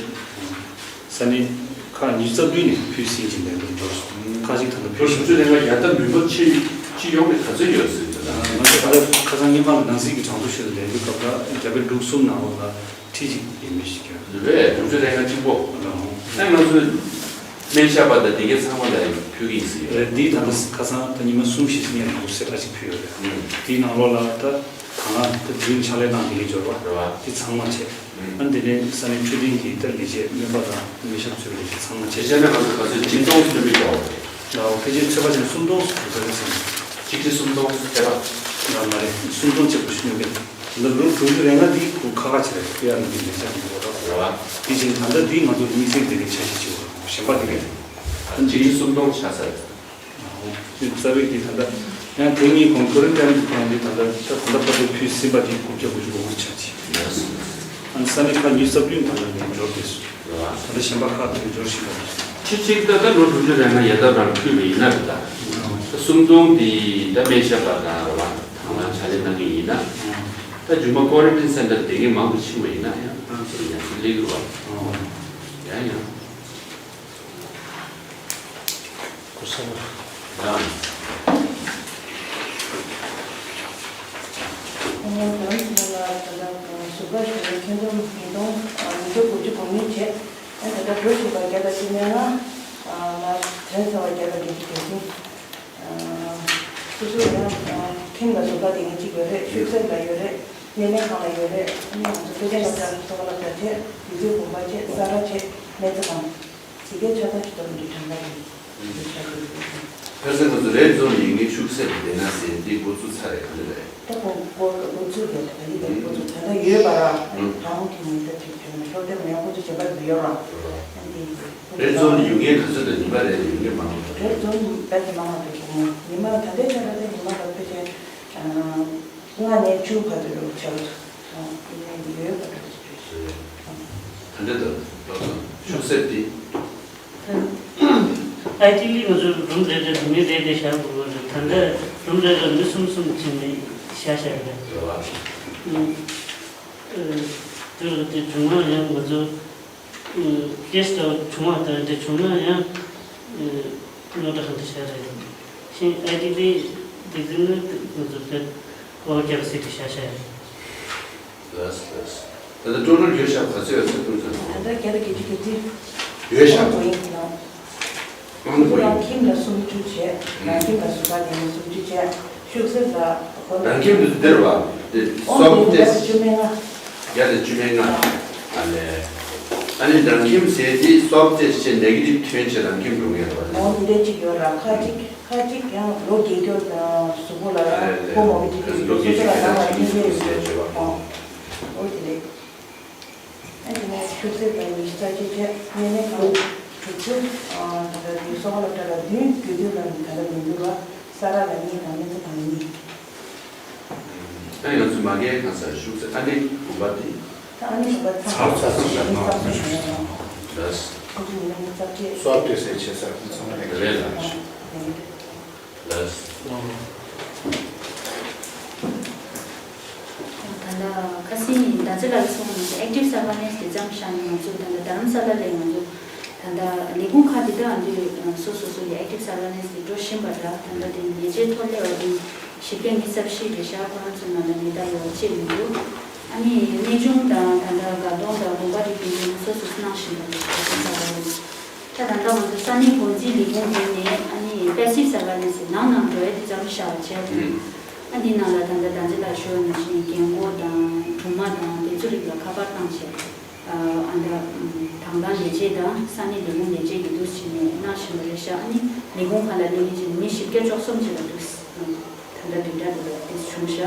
ས་གནས་ཁག་ཉི་ཤུ་རྩ་བདུན་ནས་ཕུལ་ཟིན་གྱི་ལས་འགུལ་འགྲོ་སོང་། ཁག་ཅིག་ད་ལྟ་ལོ་ཕུལ་དྲུག་ཅུ་རེ་ལྔ་ཡར་ད་མི་འབོར་སྤྱི་སྤྱི་ཡོངས་ནས་ག་ཚོད་ཡོད་ཟེར་ད། ང་ཚོ་ད་ལྟ་ཁ་སང་ཉི་མ་ལ་ནང་སྲིད་ཀྱི་གྲངས་ཐོ་ཞིག་ལ་ལས་འགུལ་སྐབས་ལ་རྒྱ་བལ་འབྲུག་གསུམ་ནང་ལོགས་ལ་ཁྲི་གཅིག་ཡས་མས་ཤིག་ཀྱང་། རེད་པས། དྲུག་ཅུ་རེ་ལྔ་གཅིག་པོ། ཨ་ང་ཚོས་སྨན་ཞབས་པ་དང་དེ་གའི་ཚང་མ་ལ་ཕུལ་གྱི་ཡིན་ཟེར་ཡོད། རེད། འདི་ད་ལྟ་ཁ་སང་ད་ཉི་མ་གསུམ་བཞི་ཙམ་ཡར་འདུག་སེ་ཁྲ་གཅིག་ཕུལ་ཡོད་རེད། ཨུམ། དེའི་ནང་ལོགས་ལ་ད་ད་ང་ད་དུས་ཡུན་ཕྱག་ལས་གནང་དེ་གའི་འབྱོར་བ་རེད་པ། དེ་ཚང་མ་བྱས། ཨུམ། ཨ་དེ་ནས་ས་གནས་འཕྲོད་བསྟེན་གྱི་ད་ལས་བྱེད་སྨན་པ་དང་སྨན་ཞབས་ཚོའི་ལས་བྱེད་ཚང་མ་བྱས། དེ་བྱས་ན་ང་ཚོ་ག་ཚོད་གཅིག་སྟོང་ཙམ་ཕུལ་ཡོད་རེད། ལའོ་ཕལ་ཆེར་ཚོད་དཔག་བྱས་ན་སུམ་སྟོང་ཙམ་ཡོད་ས་རེད་བསམ། ཆིག་ཁྲི་སུམ་སྟོང་ཚོད་དཔག་ང་མ་རེད། སུམ་སྟོང་ཅིག་གོ་ཤུ་ཉོ་གི། ད་ལོ་དྲུག་ཅུ་རེ་ལྔ་འདི་གོ་ཁ་ཁ་བྱས་རེད། ཀི་ཨར་ནི་གི་ལས་བྱ་གི་འོ་ར། དེ་བཞིན་ད་ལྟ་འདི་ང་ཚོ་དམིགས་བསལ་དེ་གའི་འཆར་གཞི་བྱེད་འོ་ར་གཞན་པ་དེ་གའི་རེད། ད་ཆིག་ཁྲི་སུམ་སྟོང་ཆགས་ས་རེད། ཨོ། རྩ་བའི་གི་ད་ལྟ་ཡང་དེ་གཉིས་གོང་ཁོ་རེ་ཏན་གི་ཁོང་གི་ད་ལྟ་ད་ལྟ་བར་དུ་ཕུལ་ཟིན་པ་དེ་དགུ་བརྒྱ་དགུ་བཅུ་གོ་དགུ་ཆགས་ཀྱི། ཨ་ནི་ས་གནས་ཁག་ཉི་ཤུ་རྩ་བདུན་ད་ལྟ་ནས་འབྱོར་བསྡད་སོང་། ད་ལྟ་གཞན་པ་ཁག་དེ་འབྱོར་བཞིན་པ་རེད། ཆུ་གཅིག་ད་ལྟ་ལོ་དྲུག་ཅུ་རེ་ལྔ་ཡར་ལྟ་རང་ཕུལ་བ་ཡིན་ན་རེད་ད། ད་སུམ་སྟོང་དེ་ད་སྨན་ཞབས་པ་དང་རེད་བ། དང་བླངས་ཕྱག་ལས་གནང་གི་ཡིན་ན། ད་རྒྱུན་མ་ཀོ་རན་ཊིན་སེན་ཊར་བསྡད་མཁན་མང་དུ་ཕྱིན་པ་ཡིན་ན་ཡང་ཁོང་ཚོ་ལ་ཡང་ཅིག་སླེབས་ཀྱི་རེད་བ། ཡང་ཡང་། གོ་ས་ལ། ཡང་། ཁོང་རྣམ་ཚོ་ལ་ད་ལྟ་ཟུར་བཀག་ཞུ་བའི་ཁྱོན་བསྡོམས་ཉིས་སྟོང་ཉིས་བརྒྱ་དགུ་བཅུ་གོ་གཉིས་བྱས། ཨ་ད་ལྟ་འགྲོ་བཞིན་པ་བརྒྱ་དང་བཅུ་མེད་ལྔ། ལ་དོན་ཚང་བ་བརྒྱ་དང་བརྒྱད་ཅུ་གྱ་གསུམ། སོ་སོ་ཡང་ཁྱིམ་ལ་བཟོ་ལྟ་དེ་ངས་གཅིག་ཡོད་རེད། ཤུགས་གསེབ་ལ་ཡོད་རེད། སྣེ་ལེན་ཁང་ལ་ཡོད་རེད། ཨ་ནི་ང་ཚོ་དཔེ་ཆ་སློབ་གྲྭ་གསོ་བ་སློབ་གྲྭ་བྱས། དུས་ཚོད་དགོངས་པ་བྱས། ས་ར་བྱས། སྨན་རྩིས་ཁང་། དེ་གའི་ཆ་ཚང་ཞིག་གཏོང་རྒྱུ་གྲངས་ཀ་རེད། དེ་ཆ་ཚང་ཞིག་གཏོང་རྒྱུ། ཁ་སང་ང་ཚོ་རེད་ཛོན་ཡིན་ངེས་ཤུགས་གསེབ་བསྡད་ན་ཟེར་འདི་འགོ་ཚུགས་ཚར་རེད་ག་འདི་རེད། ད་གོ་གོ་གོ་ཚུགས་རེད། ད་ག་ཡིན་ད་གོ་ཚུགས་ད་ལྟ་ཡོད་པ་ར། ཨང་། ད་ཧོང་ཁྱིམ་ནས་ད་ཅིག་བྱས་ན་ཤོག་དེ་མ་ཡང་ཁོ་ཚོ་བྱེད་པ་ཡོད་ར། ཨ་འདི་རེད་ཛོན་ཡིན་ངེས་ག་ཚོད་དང་ཉི་མ་རེད་ཡིན་ངེས་མང་ངེས་རེད་ཛོན་ད་ཅི་མང་མང་དུ་བྱུང་ངོ་ཉི་མ་ད་ལྟའི་ཆ་ལ་ད་ཉི་མ་ལ་ཕལ་ཆེར། ལྔ་ནས་བཅུ་བར་དུ་ཡོད་ཆགས་འདུག་ཡིན་ནའི་འདི་ཡོད་པ་འདྲ་ཞིག་རེད། ད་འདི་དང་ལོ་ཚོད་ཤུགས་གསེབ་འདི། ཨའི་ཐིང་ལི་ང་ཚོ་རུམ་རེ་རེ་རུ་མི་རེ་རེ་བཞག་དགོས་པ་རེད། ད་ལྟ་རུམ་རེ་རེ་མི་གསུམ་གསུམ་བྱིན་ནས་བཞག་བཞག་རེད། རེད་བ། དེ་རུ་དེ་བྱུང་ན་ཡང་ང་ཚོ། ཏེས་ཊི་བྱུང་བ་དང་དེ་བྱུང་ན་ཡང་རྙོག་དྲ་གང་འདྲ་བྱ་རེད། ཤིང་ཨའི་ཌི་པི་དེ་ཚོ་ནི་ང་ཚོ་བོད་ལོ་བརྒྱ་ཟེར་གྱི་བྱ་བྱ་རེད། ལགས་ལགས། ད་ལྟ་ཀྲོ་ནལ་ཡོད་ཤག་ག་ཚོད་ཡོད་ཚོད་ཀུན་ཚོད། ད་ལྟ་བརྒྱ་དང་བརྒྱད་ཅུ་གྱ་གཅིག་ཡོད་ཤག་ཁོང་ཚོ་ཡིན་གྱི་ནང་། ཁོང་ཚོ་རང་ཁྱིམ་ལ་སུམ་ཅུ་བྱས། རང་ཁྱིམ་ལ་སུ་བ་དེ་ནས་སུམ་ཅུ་བྱས། ཤུགས་གསེབ་ལ་ཁོ་ན། རང་ཁྱིམ་དུ་འདིར་བ། དེ་ཨོ་སོབ་དེ་ཊེ་སི་བརྒྱ་དང་བཅུ་མེད་ལྔ། བརྒྱ་དང་བཅུ་མེད་ལྔ། ཨ་ལས། ཨ་ནི་རང་ཁྱིམ་ཟེར་དེ་སོབ་ཊེ་སི་བྱས་ནེ་གེ་ཊིབ་ཐོན་བྱས་རང་ཁྱིམ་འགྲོ་ངེས་རེད་བ། ཨོ་འདི་འདྲ་གཅིག་ཡོད་ར། ཁ་ཅིག་ཁ་ཅིག་ཡང་ལོ་བརྒྱད་སྐྱོར་དང་གཟུགས་པོ་ལ་ཨ་ལས་ཁོ་མོ་གི་ཅིག་ལོ་བརྒྱད་སོ་སོ་ལ་ནང་ལ་ཁྱིམ་ཚེས་ཡོད་ཅེས་བྱས་བ། ཨོ་འོ་དེ་རེད། ཨ་ནི་ནས་ཤུགས་གསེབ་དང་ཉི་ཤུ་རྩ་གཅིག་བྱས། སྣེ་ལེན་ཁང་དྲུག་ཅུ། ད་ལྟ་དེ་གསོ་བ་སློབ་གྲྭ་ལ་བདུན། དགེ་འདུན་ལ་ད་ལྟ་མི་འགྱུར་བ། ས་ར་ལ་གཉིས་དང་སྨན་རྩིས་ཁང་ལ་གཉིས། ཨ་ང་ཚོ་མ་གའི་གང་ས་ཤུགས་གསེབ་ཨ་ནི་དགོན་པ་དེ། ད་ཨ་ནི་དགོན་པ་ཚང་མ་ཚང་མ་ཚང་མ་ལ་གནང་བ་ཞུ་ཞུ་ལགས། ཁོང་ཚོ་ཉི་མ་ཉི་ཤུ་རྩ་གཅིག་སོབ་ཊེ་སི་བྱེད་ས་ཁོང་ཚང་མ་ལ་རེད་ལགས། ལགས། ད་ལྟ་ཁ་སང་ཡིན་ད་ཚེ་ལགས་ཀྱིས་གསུངས་ནས་ཨེག་ཊིབ་སར་ཝེ་ལེན་སི་དེ་བརྩམས་བཞག་ནས་ང་ཚོ་ད་ལྟ་རྡ་རམ་ས་ལ་ལ་ང་ཚོ་ད་ལྟ་ལས་ཁུངས་ཁག་དེ་དག་ཨ་འདུས་སོ་སོ་སོ་ཡི་ཨེག་ཊིབ་སར་ཝེ་ལེན་སི་དེ་འགྲོ་བཞིན་པ་འདྲ། ད་ལྟ་དེ་ཉེས་ཆད་ཐོ་སླེབས་པ་དེ་ཞིབ་ཕྲ་མི་ཚབ་ཤིག་རེད་ཤག་ཁོ་རང་ཚོའི་ནང་ལ་ཉེས་རྡུང་ཡོད་ཅེས་མི་འདུག་ཨ་ནི་གནས་ཆུང་དང་ད་ལྟ་དགའ་གདོང་དང་དགོན་པ་དེ་དེ་འདྲ་སོ་སོ་སོ་གནང་བཞིན་པ་རེད་ཤག་ད་ལྟ་ང་ཚོ་ས་གནས་འགོ་འཛིན་ལས་ཁུངས་དེ་ནས་ཨ་ནི་པེ་སིབ་སར་ཝེ་ལེན་སི་ནང་ནང་འགྲོ་ཡ་དེ་བརྩམས་བཞག་པ་བྱས་ཙང་། ཨ་འདི་ནང་ལ་ད་ལྟ་ད་ལྟ་ལ་ཞུ་བ་ནང་བཞིན་རྒན་གོག་དང་སྦྲུམ་མ་དང་དེ་ཚོ་རིགས་ལ་ཁ་པར་བཏང་བྱས། ཨ་འདི་དང་བླངས་ལས་བྱེད་དང་ས་གནས་ལས་ཁུངས་ལས་བྱེད་ཀྱི་འདུག་བྱས་ནས་གནང་བཞིན་པ་རེད་ཤག་ཨ་ནི་ལས་ཁུངས་ཁག་ལ་སླེབས་མཁན་ཅིག་མི་བཞི་བརྒྱ་བཅུ་གསུམ་ཅིག་ལ་འདུག་ད་ལྟ་བདུན་ཕྲག་འདི་ལ་དེ་བྱུང་ཤག་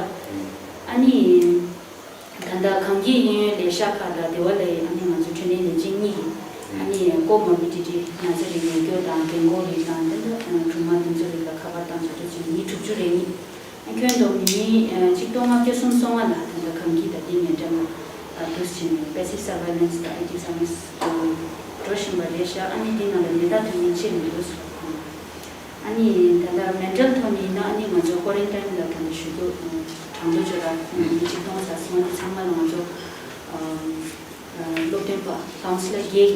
ཨ་ནི། ད་ལྟ་གངས་སྐྱིད་གཡས་གཡོན་ལས་ཤག་ཁག་དང་སྡེ་བ་ལ་ཨ་ནི་ང་ཚོ་འཕྲིན་ལས་ལས་བྱེད་གཉིས་ཀྱིས་ཨ་ནི་ཀོ་མོར་བི་ཌི་ཊི་ན་ཚ་རིགས་ཡོད་རྒྱུ་དང་རྒན་གོག་རིགས་དང་དེ་འདྲ་སྦྲུམ་མ་དེ་ཚོ་རིགས་ལ་ཁ་པར་བཏང་བྱས་འདུག་བྱས་ནས་མི་དྲུག་ཅུ་རེ་གཉིས། ཁྱོན་བསྡོམས་ནས་མི་གཅིག་སྟོང་ལྔ་བརྒྱ་སུམ་ཅུ་སོ་ལྔ་ལ་ད་ལྟ་གངས་སྐྱིད་དང་དེ་ནས་འབྲེལ་བ་འདུག་བྱས་ནས་པེ་སིབ་སར་ཝེ་ལེན་སི་དང་ཨེག་ཊིབ་སར་ཝེ་ལེན་སི་འགྲོ་བཞིན་པ་རེད་ཤག་ཨ་ནི་དེ་ནང་ལ་ཉེས་རྡུང་ཐོན་མཁན་ཅིག་མི་འདུག་ཟེར་བ། ཨ་ནི་ད་ལྟ་མེན་ཊལ་ཐོག་ནས་ཡིན་ན་ཨ་ནི་ང་ཚོ་ཀོ་རན་ཊིན་ལ་ད་ལྟ་ཞུ་རྒྱུ་གྲངས་ཐོ་བཅོལ་ར་ཉིན་གཅིག་གཏོང་ས་སོང་ནི་ཚང་མ་ལ་ང་ཚོ་སློབ་སྟོན་པ་ཀའུན་སི་ལར་བརྒྱད་ཀྱིས་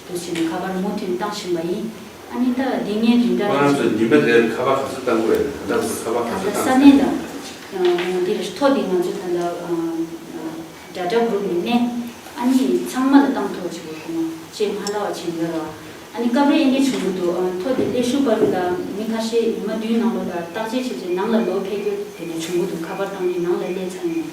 དུ་ཕྱིན་ནས་ཁ་པར་མུ་མཐུད་བཏང་བཞིན་པ་ཡིན། ཨ་ནི་ད་འདི་ངའི་རིན་བསྒྲགས་ཁོ་རང་ཚོ་ཉི་མ་རེར་ཁ་པར་ག་ཚོད་བཏང་དགོས་རེད། ད་ལྟ་ཁ་པར་ག་ཚོད་བཏང་ས་ནས་ད་འདི་རེད་ཐོ་འདི་ང་ཚོ་ད་ལྟ་ཌ་ཊ་གུ་རུབ་ནས་ནས་ཨ་ནི་ཚང་མ་ལ་བཏང་ཐུབ་པ་བྱེད་དགོས་ཁོ་ན་ཅེས་མ་ལབ་པ་བྱས་ཡོད་ར། ཨ་ནི་སྐབས་རེ་ཨེ་འདྲ་བྱུང་གི་འདུག་ཨ་ཐོ་དེ་སླེབས་ཤུལ་བར་དུ་ལ་མི་ཁ་ཤས་ཉི་མ་བདུན་ནང་ལོགས་ལ་བརྟག་དཔྱད་བྱས་རྗེས་ནང་ལ་ལོག་ཕེབས་རྒྱུ་དེ་འདྲ་བྱུང་གི་འདུག་ཁ་པར་བཏང་རྗེས་ནང་ལ་སླེབས་ཚར་ཡོང་།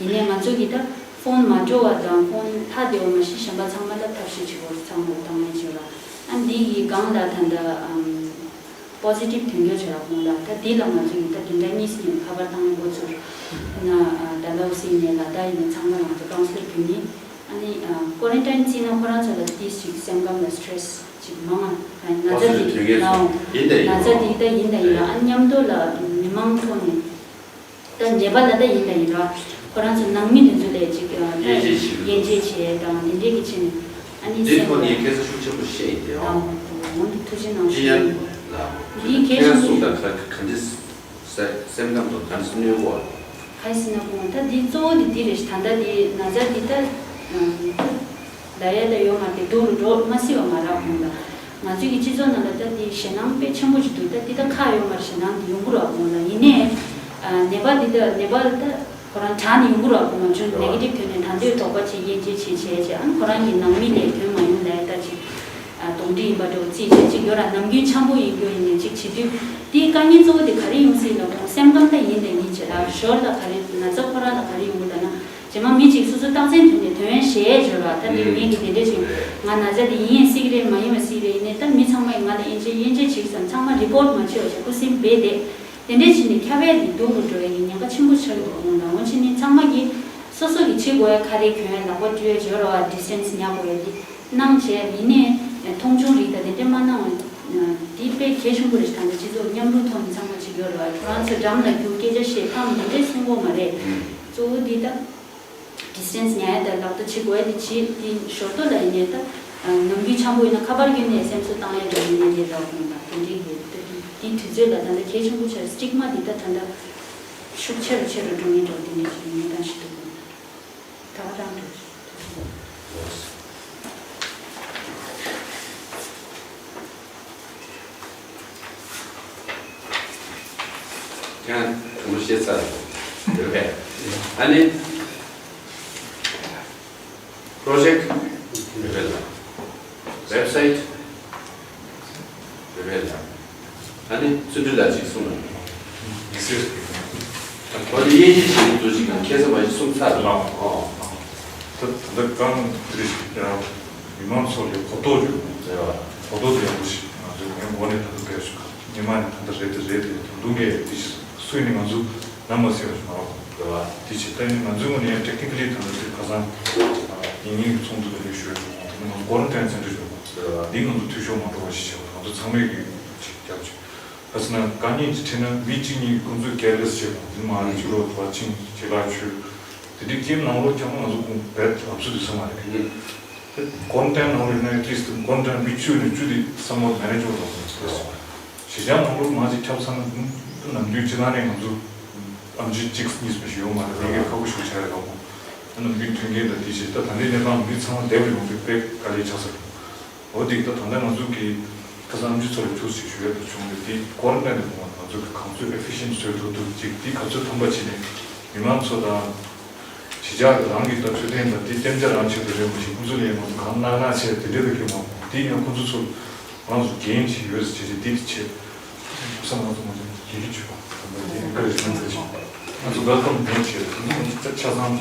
ཡིན་ནའི་ང་ཚོ་གིས་ད་ཕོན་མ་འགྲོ་བ་དང་ཕོན་ཐག་བདེ་བ་མ་ཤེས་གཞན་པ་ཚང་མ་ལ་ཐབས་ཤེས་བྱེད་དགོས་ཚང་མ་ལ་བཏང་ཡས་བྱེད་ར། ཨ་འདི་གི་སྒང་ལ་ད་ལྟ་ཨམ་ པོ་སི་ཊིབ་ཐོན་རྒྱུ་བྱས་ར་ཁོང་ལ། ད་འདི་ལ་ང་ཚོ་ཡིན་ད་བདུན་ཕྲག་གཉིས་ནས་ཁ་པར་བཏང་ནས་འགོ་ཚུགས་ན། ཨ་ཌལ་ཧོ་སི་ནས་ལ་དྭགས་ཡིན་ན་ཚང་མ་ལ་ང་ཚོ་ཀའུན་སི་ལར་བྱུང་ནས། ཨ་ནི་ཨ་ཀོ་རན་ཊིན་བརྩིས་ན་ཁོ་རང་ཚོ་ལ་ཏིས་ཅིག་སེམས་ཁམས་ལ་སི་ཊེ་རེ་སི་ཅིག་མང་ང་། ཨ་ན་ཚ་འདི་ལའོ། ཡིན་ད་ཡིན་ན་ཚ་འདི་ད་ཡིན་ད་ཡིན་ལ། ཨ་མཉམ་དུ་ལ་མི་མང་ཐོག་ནས། ད་ནེ་པཱལ་ལ་ད་ཡིན་ད་ཡིན་ར། ཁོ་རང་ཚོ་ནང་མི་དེ་ཚོ་ལས་ཅིག་ཨ་ད་དབྱེ་འབྱེད་བྱེད་དབྱེ་འབྱེད་བྱེད་དང་དེ་འདྲས་ཀྱི་ཆེད་ནས། ཨ་ནི་འདི་སེམས་ཐོག་ནས་ཁ་སང་ཤུགས་ཆེན་པོ་བཤད་ཡིན་ཏེ། ཨ་འོ་འདི་ཐུགས་རྗེ་གནང་ཞུ་ཡིན། ལ་འདི་གལ་ཆེན་པོ་གསུང་དང་ག་ག་འདྲས་སེམས་ཁམས་དང་ག་འདྲས་གནོད་གོ། ཧའི་སི་ན་ཁོང་ད་འདི་གཙོ་བོ་འདི་འདི་རེད། ད་ལྟ་འདི་ན་ཚ་འདི་ད་ད་ཡ་ད་ཡོད་མ་རེད། སྡུག་རུ་འགྲོ་མ་སྲིད་པ་མ་རག་ཁོང་ལ། ང་ཚོའི་གི་སྤྱི་ཚོགས་ནང་ལ་ད་འདི་ཞེད་སྣང་དཔེ་ཆེན་པོ་ཞིག་འདུག་ད་འདི་ད་ཁ་ཡོད་མ་རེད། ཞེད་སྣང་འདི་ཡོང་གི་རེད་ཁོང་ལ། ཡིན་ནའི་ནེ་པཱལ་འདི་ད་ནེ་པཱལ་ད་ཁོ་རང་དྲག་ནས་ཡོང་གི་རེད་ཁོང་ང་ཚོ་ནེ་གེ་ཊིབ་ཐོན་ནས་ད་འདོད་དོགས་པ་ཅིག་དབྱེ་འབྱེད་བྱེད་བྱས་བྱས། ཨ་ནི་ཁོ་རང་གི་ནང་མི་ལས་ཐོན་མ་ཡོང་ལ་ད་ཅིག་གདོན་འདྲེ་ཡིན་པ་འདྲ་བོ་རྩིས་བྱས་ཅིག་ཡོད་ར། ནམ་རྒྱུན་འཆམ་པོ་ཡིན་རྒྱུ་ཡིན་ནའི་ཅིག་བྱེད་དུས་དེའི་དཀའ་ངལ་གཙོ་བོ་དེ་ག་རེ་ཡོང་སྲིད་ལ་ཁོང་སེམས་ཁམས་ད་ཡིན་ད་ཡིན་བྱས་ར། ཞོར་ལ་ག་རེ་ན་ཚ་ཁོ་རང་ལ་ག་རེ་ཡོང་གི་ལབ་ན། རྗེས་མ་མི་གཅིག་སོ་སོ་རྟགས་མཚན་ཐོན་ནས་ཐོན་ཡ་ཞེས་བརྗོད་ར། ད་དེ་ངས་ཀྱི་དེ་འདྲ་བྱུང་། ང་ན་ཚ་དེ་ཡིན་ཡིན་སྲིད་ཀྱི་རེད། མ་ཡིན་མ་སྲིད་རེད། ཡིན་ནའི་ད་མི་ཚང་མ་ཡིས་ང་ལ་དབྱེ་འབྱེད་དབྱེ་འབྱེད་བྱེད་བསམ། ཚང་མ་རི་པོར་ཊི་མ་བྱེད་པ་བྱས་ཁུ་སིམ་རྦད་དེ་དེ་འདྲ་བྱས་ནས་ཁྱབ་ཡ་དེ་སྡུག་རུ་འགྲོ་ཡ་ཡི་ཉེན་ཁ་ཆེན་པོ་ཆགས་ཀྱི་འདུག་ཁོང་ལ། འོ་ཕྱི་ནས་ཚང་མ་གིས་སོ་སོ་གིས་བྱེད་དགོས་ཡ་ག་རེ་གྱོན་ཡ། ལག་པ་བཀྲུ་ཡ་བྱེད་རོགས། ཌི་སི་ཊེན་སི་ཉར་དགོས་ཡ་དེ་གནང་བྱས། ཡིན་ནའི་མཐོང་ཆུང་རིགས་དང་དེ་འདྲ་མ་གནང་བ་དེ་དཔེ་གལ་ཆེན་པོ་རེད། ད་ནི་སྤྱི་ཚོགས་མཉམ་རུབ་ཐོག་ནས་ཚང་མ་བྱེད་དགོས་རོགས། ཁྱོད་རང་ཚོ་འགྲམ་ལ་རྒྱུག་སྐད་ཆ་བཤད་ཕམ་དེ་འདྲ་གསུང་དགོས་མ་རེད། གཙོ་བོ་འདི་ད། ཌི་སི་ཊེན་སི་ཉར་ཡ་དང་ལག་བརྡ་བྱེད་དགོས་ཡ་དེ་བྱེད། དེ་ཞོར་དུ་ལ་ཡིན་ནའི་ད་ནམ་རྒྱུན་འཆམ་པོ་ཡིན་ན་ཁ་པར་བརྒྱུད་ནས་སེམས་གསོ་བཏང་ཡ་འདྲ་ཡིན་ནའི་དེ་རག་གོང་ལ་དེ་འདྲའི་ཡོད། དེ་དུས་ཚོད་ལ་ད་ལྟ་གལ་ཆེན་པོ་ཆགས། སི་ཊིག་མ་འདི་ད་ད་ལྟ་ཤུགས་ཆེ་རུ་ཆེ་རུ་འགྲོ་ངེས་འགྲོ་དེ་འདྲའི་ཞིག་གནས་སྟངས་ཤིག་འདུག་ད་ག་རང་འགྲོ། ཡང་དྲང་པོ་བཤད་ཚར་ཡོད་པས། ཨ་ནི་པྲོ་ཇེཀ་རེ་བས་ལ། ཝེབ་སའིཊ་རེ་བས་ལ། ཨ་ནི་བརྩོན་འགྲུས་ལ་ཅིག་གསུངས་ལ། ཡིག་གཟུགས། ཨོ་དེ་དབྱེ་འབྱེད་བྱེད་ཀྱི་འདུག་ཅིག་གང་ཁྱད་མཚར་བ་ཞིག་གསུངས་ཚར་ལ། ཨོ། ད་ད་ལྟ་གང་དེ་རེད་ཤག་མི་མང་ཚོ་ལ་གོ་རྟོགས་ཡོད། རེད་བ། གོ་རྟོགས་དེ་ཡག་པོ་ཞིག་ང་ཚོའི་ངའི་ངོས་ནས་ད་ལྟ་བས་ཞུ་ག་སྔོན་མ་ནས་ད་ལྟ་རེད་དེ་རེད་དེ་ད་དུང་གས་དེ་སུས་ནས་ང་ཚོ་ནམ་མ་ཟེར་བ་ཞིག་མ་རེད། རེད་བ། དེ་བྱས་ད་ནི་ང་ཚོའི་ངོས་ནས་ཡང་ཊེག་ནི་ཀ་ལི་ད་ལྟ་དེ་ཁ་སང་ཡིན་ཡིན་གྱི་ཚོགས་འདུ་དེ་ནས་ཞུས་ཡོད། ང་ཚོ་ཀོ་རན་ཊིན་སེན་ཊར་ཞུ་བ། རེད་བ། འདི་ང་ཚོ་འཐུས་ཤོར་མ་འགྲོ་བ་ཞིག་བྱས་པ། ང་ཚོ་ཚང་མས་ཀྱི་ཅིག་རྒྱབ་ཅིག་ག་ཟེར་ན་དཀའ་ངལ་ཅིག་འཕྲད་ན་མི་གཅིག་གཉིས་ཀྱིས་ཁོང་ཚོས་ཀེར་ལེ་སི་བྱེད་དགོས། དེ་མ་རེད་ཕྱི་ལོགས་དུ་བ་ཕྱིན་བྱེད་ལ་ཆུ། དེ་འདྲའི་རྐྱེན་ནང་ལོགས་ཀྱང་ང་ཚོ་ཁོང་བེད་ལབ་སུ་དུ་སོང་བ་རེད། ཀོ་རན་ཊིན་ནང་ལོགས་ཡིན་ན་ཨེ་ཊི་ལིསི་ཊི་ཀོ་རན་ཊིན་མི་བཅུ་ནས་བཅུ་དེ་སམ་ཝ་ཊི་མེ་ནེ་ཇེ་བྷལ་རེད། གཞིས་ཆགས་ནང་ལོགས་མང་ཅིག་ཁྱབ་ཚར་ན་ནམ་རྒྱུན་སྤྱི་བཏང་ནས་ང་ཚོ་ཨེམ་ཆི་གཅིག་གཉིས་པ་ཞིག་ཡོད་མ་རེད། མི་སྒེར་ཁག་པོ་ཞིག་ཆགས་རེད། ཁག་པོ་ནམ་རྒྱུན་མཐུན་རྐྱེན་དང་དེ་བྱས་ད་ད་ལྟའི་གནས་སྟངས་མི་ཚང་མ་བདེ་པོ་ཡོང་དུས་དཔེ་དཀའ་ལས་ཆགས་ས་རེད། འོ་དེ་ད་ད་ལྟ་ང་ཚོ་གི་ཁ་སང་ཨེམ་ཆི་ཚོ་ལ་ཐུགས་རྗེ་ཆེ་ཞུ་ཡ་དེ་བྱུང་རེད། དེ་ཀོ་རན་ཊིན་དེ་ཁོང་ང་ཚོ་གི་གང་ཚོད་ཨེ་ཕི་ཤེན་ཊི་བཟོ་ཐུབ་ཐུབ་ཅིག་དེ་ག་ཚོད་ཐམ་པ་བྱས་ནས་མི་མང་ཚོ་དང་གཞིས་ཆགས་ཀྱི་རང་གི་ད་འཕྲོད་བསྟེན་དང་དེ་གཏན་འཇགས་རང་ཆེད་དུ་རེད་མ་གཞི་ཁོང་ཚོ་ལ་ཡང་ང་ཚོ་གང་གནང་གནང་བྱས་དེ་འདྲ་ད་གི་མ་དེ་ཡང་ཁོང་ཚོ་ཚོ་རང་ཚོ་འགན་ཅིག་ཡོད་ཟེར་བྱས་དེ་དེ་བྱས། བསམ་ང་ཚོ་ང་ཚོ་ཡི་གེ་བྱོས་པ། དེ་ཨེན་ཀ་རེ་ཇི་མེན་ཊི་ཟེར་ཞིང་། ང་ཚོ་ཝེལ་ཀམ་ནོ་ཊི་བྱས། ང་ཚོ་ཆ་ཚང་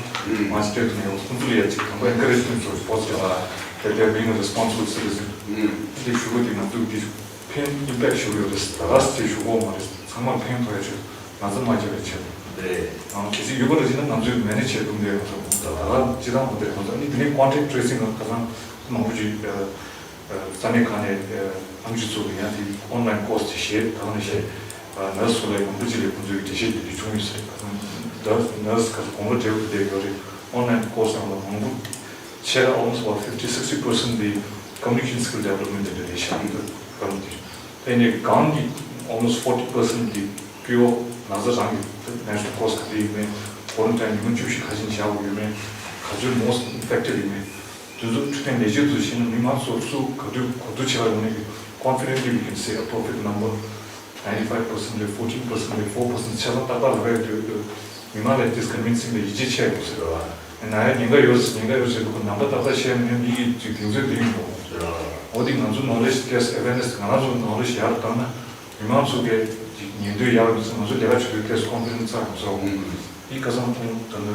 མ་སི་ཊེ་ཊི་ནས་ཡོང་། ཁོང་ཚོ་ལ་ཡ་ཅིག་དང་པོ་ཨེན་ཀ་རེ་ཇི་མེན་ཊི་ཚོ་སྤོ་ཚོ་ཡ། That they are being a responsible citizen. དེ་ཞུ་གི་དེ་ང་ཚོ་འདི་ཕན་ཨིམ་པེག་ཞུ་གི་ཡོད་རེད། ད་ག་སེ་ཞུ་གོ་མ་རེད། ཚང་མར་ཕན་ཐོགས་ཡ་ཆེད་ང་ཚོ་མ་བརྗེད་པའི་ཆེད་དུ། རེད། ཨང་གལ་སྲིད་ཡོད་པ་རེད་ཅེ་ན་ང་ཚོས་མེ་ནེ་ཇི་བྱས་ཐུབ་འདུག་ང་ཚོ་ད་ག་སྤྱི་བཏང་ཁོ་དེ་རེད། ང་ཚོ་ཨ་ནི་དེ་ནས་ཀོན་ཊེག་ཊི་ཊེ་སིང་ཁ་སང་མང་པོ་ཅིག་ས་གནས་ཁག་ནས་ཨེམ་ཆི་ཚོ་གི་ཡང་དེ་ཨོན་ལན་ཀོར་སི་དེ་བཞེས། ད་ག་ནས་བཞེས། ནར་སི་ཚོ་ལ་ཡང་མང་པོ་ཅིག་ལ་ཁོང་ཚོའི་འགྲེལ་བཤད་དེ་འདྲ་བྱུང་ཡོད་ས་རེད། ད་ནར་སི་ཁ་དགུང་ལོ་བགྲེས་པོ་དེ་ཡོད་རེད། ཨོན་ལན་ཀོར་སི་ནང་ལ་མང་པོ་ཆེ་ར་almost about fifty sixty percent དེ་communication skill development དེ་འདྲ་རེད་ཤག་འདུག་ག་རུ་དེ། དེ་ནས་གང་གི་almost forty percent དེ་སྐྱོ་བོ་ན་ཚ་རང་གི་ནེ་ཤ་ནལ་ཀོར་སི་ག་དུས་ཡིན་མིན། ཀོ་རན་ཊིན་ཉི་མ་བཅུ་བཞི་ག་ཚོད་བཞག་དགོས་ཡོད་མེད། ག་ཚོད་most infected ཡིན་མེད། དེ་ཚོ་འཕྲོད་བསྟེན་ལས་བྱེད་ཚོས་ཤེས་ན་མི་མང་ཚོ་སུ་ག་དུས་ག་དུས་ཆེ་བ་ཡོང་ནས་confidently we can say appropriate number ninety five percent ལས་fourteen percent ལས་four percent ཆ་ཚང་ཏག་ཏག་ལབ་ཡ་ཡོད་དུས་མི་མང་ལ་དེ་ག་མིན་སེམས་ལ་ཡིད་ཆེས་ཆེ་དགོས་ཟེར་བ། ན་ཡ་ཉེན་ཁ་ཡོད་ཟེར་ཉེན་ཁ་ཡོད་ཟེར་དུས་ནམ་བར་ཏག་ཏག་བཤད་ན་མི་གིས་ཅིག་གདེང་ཚོད་ལྡན་ཡོང་དགོས། འོ་དེ་ང་ཚོ་knowledge དེ་awareness ང་རང་ཚོ་knowledge ཡར་བཏང་ན་མི་མང་ཚོ་གས་ཅིག་ཉན་འདོད་ཡར་ཡོང་ཚེ་ང་ཚོ་ལས་ཀ་བྱེད་དུས་དེ་confidence ཚ་ཡོང་ས་འོང་། དེ་ཁ་སང་ཁོང་ད་ནི།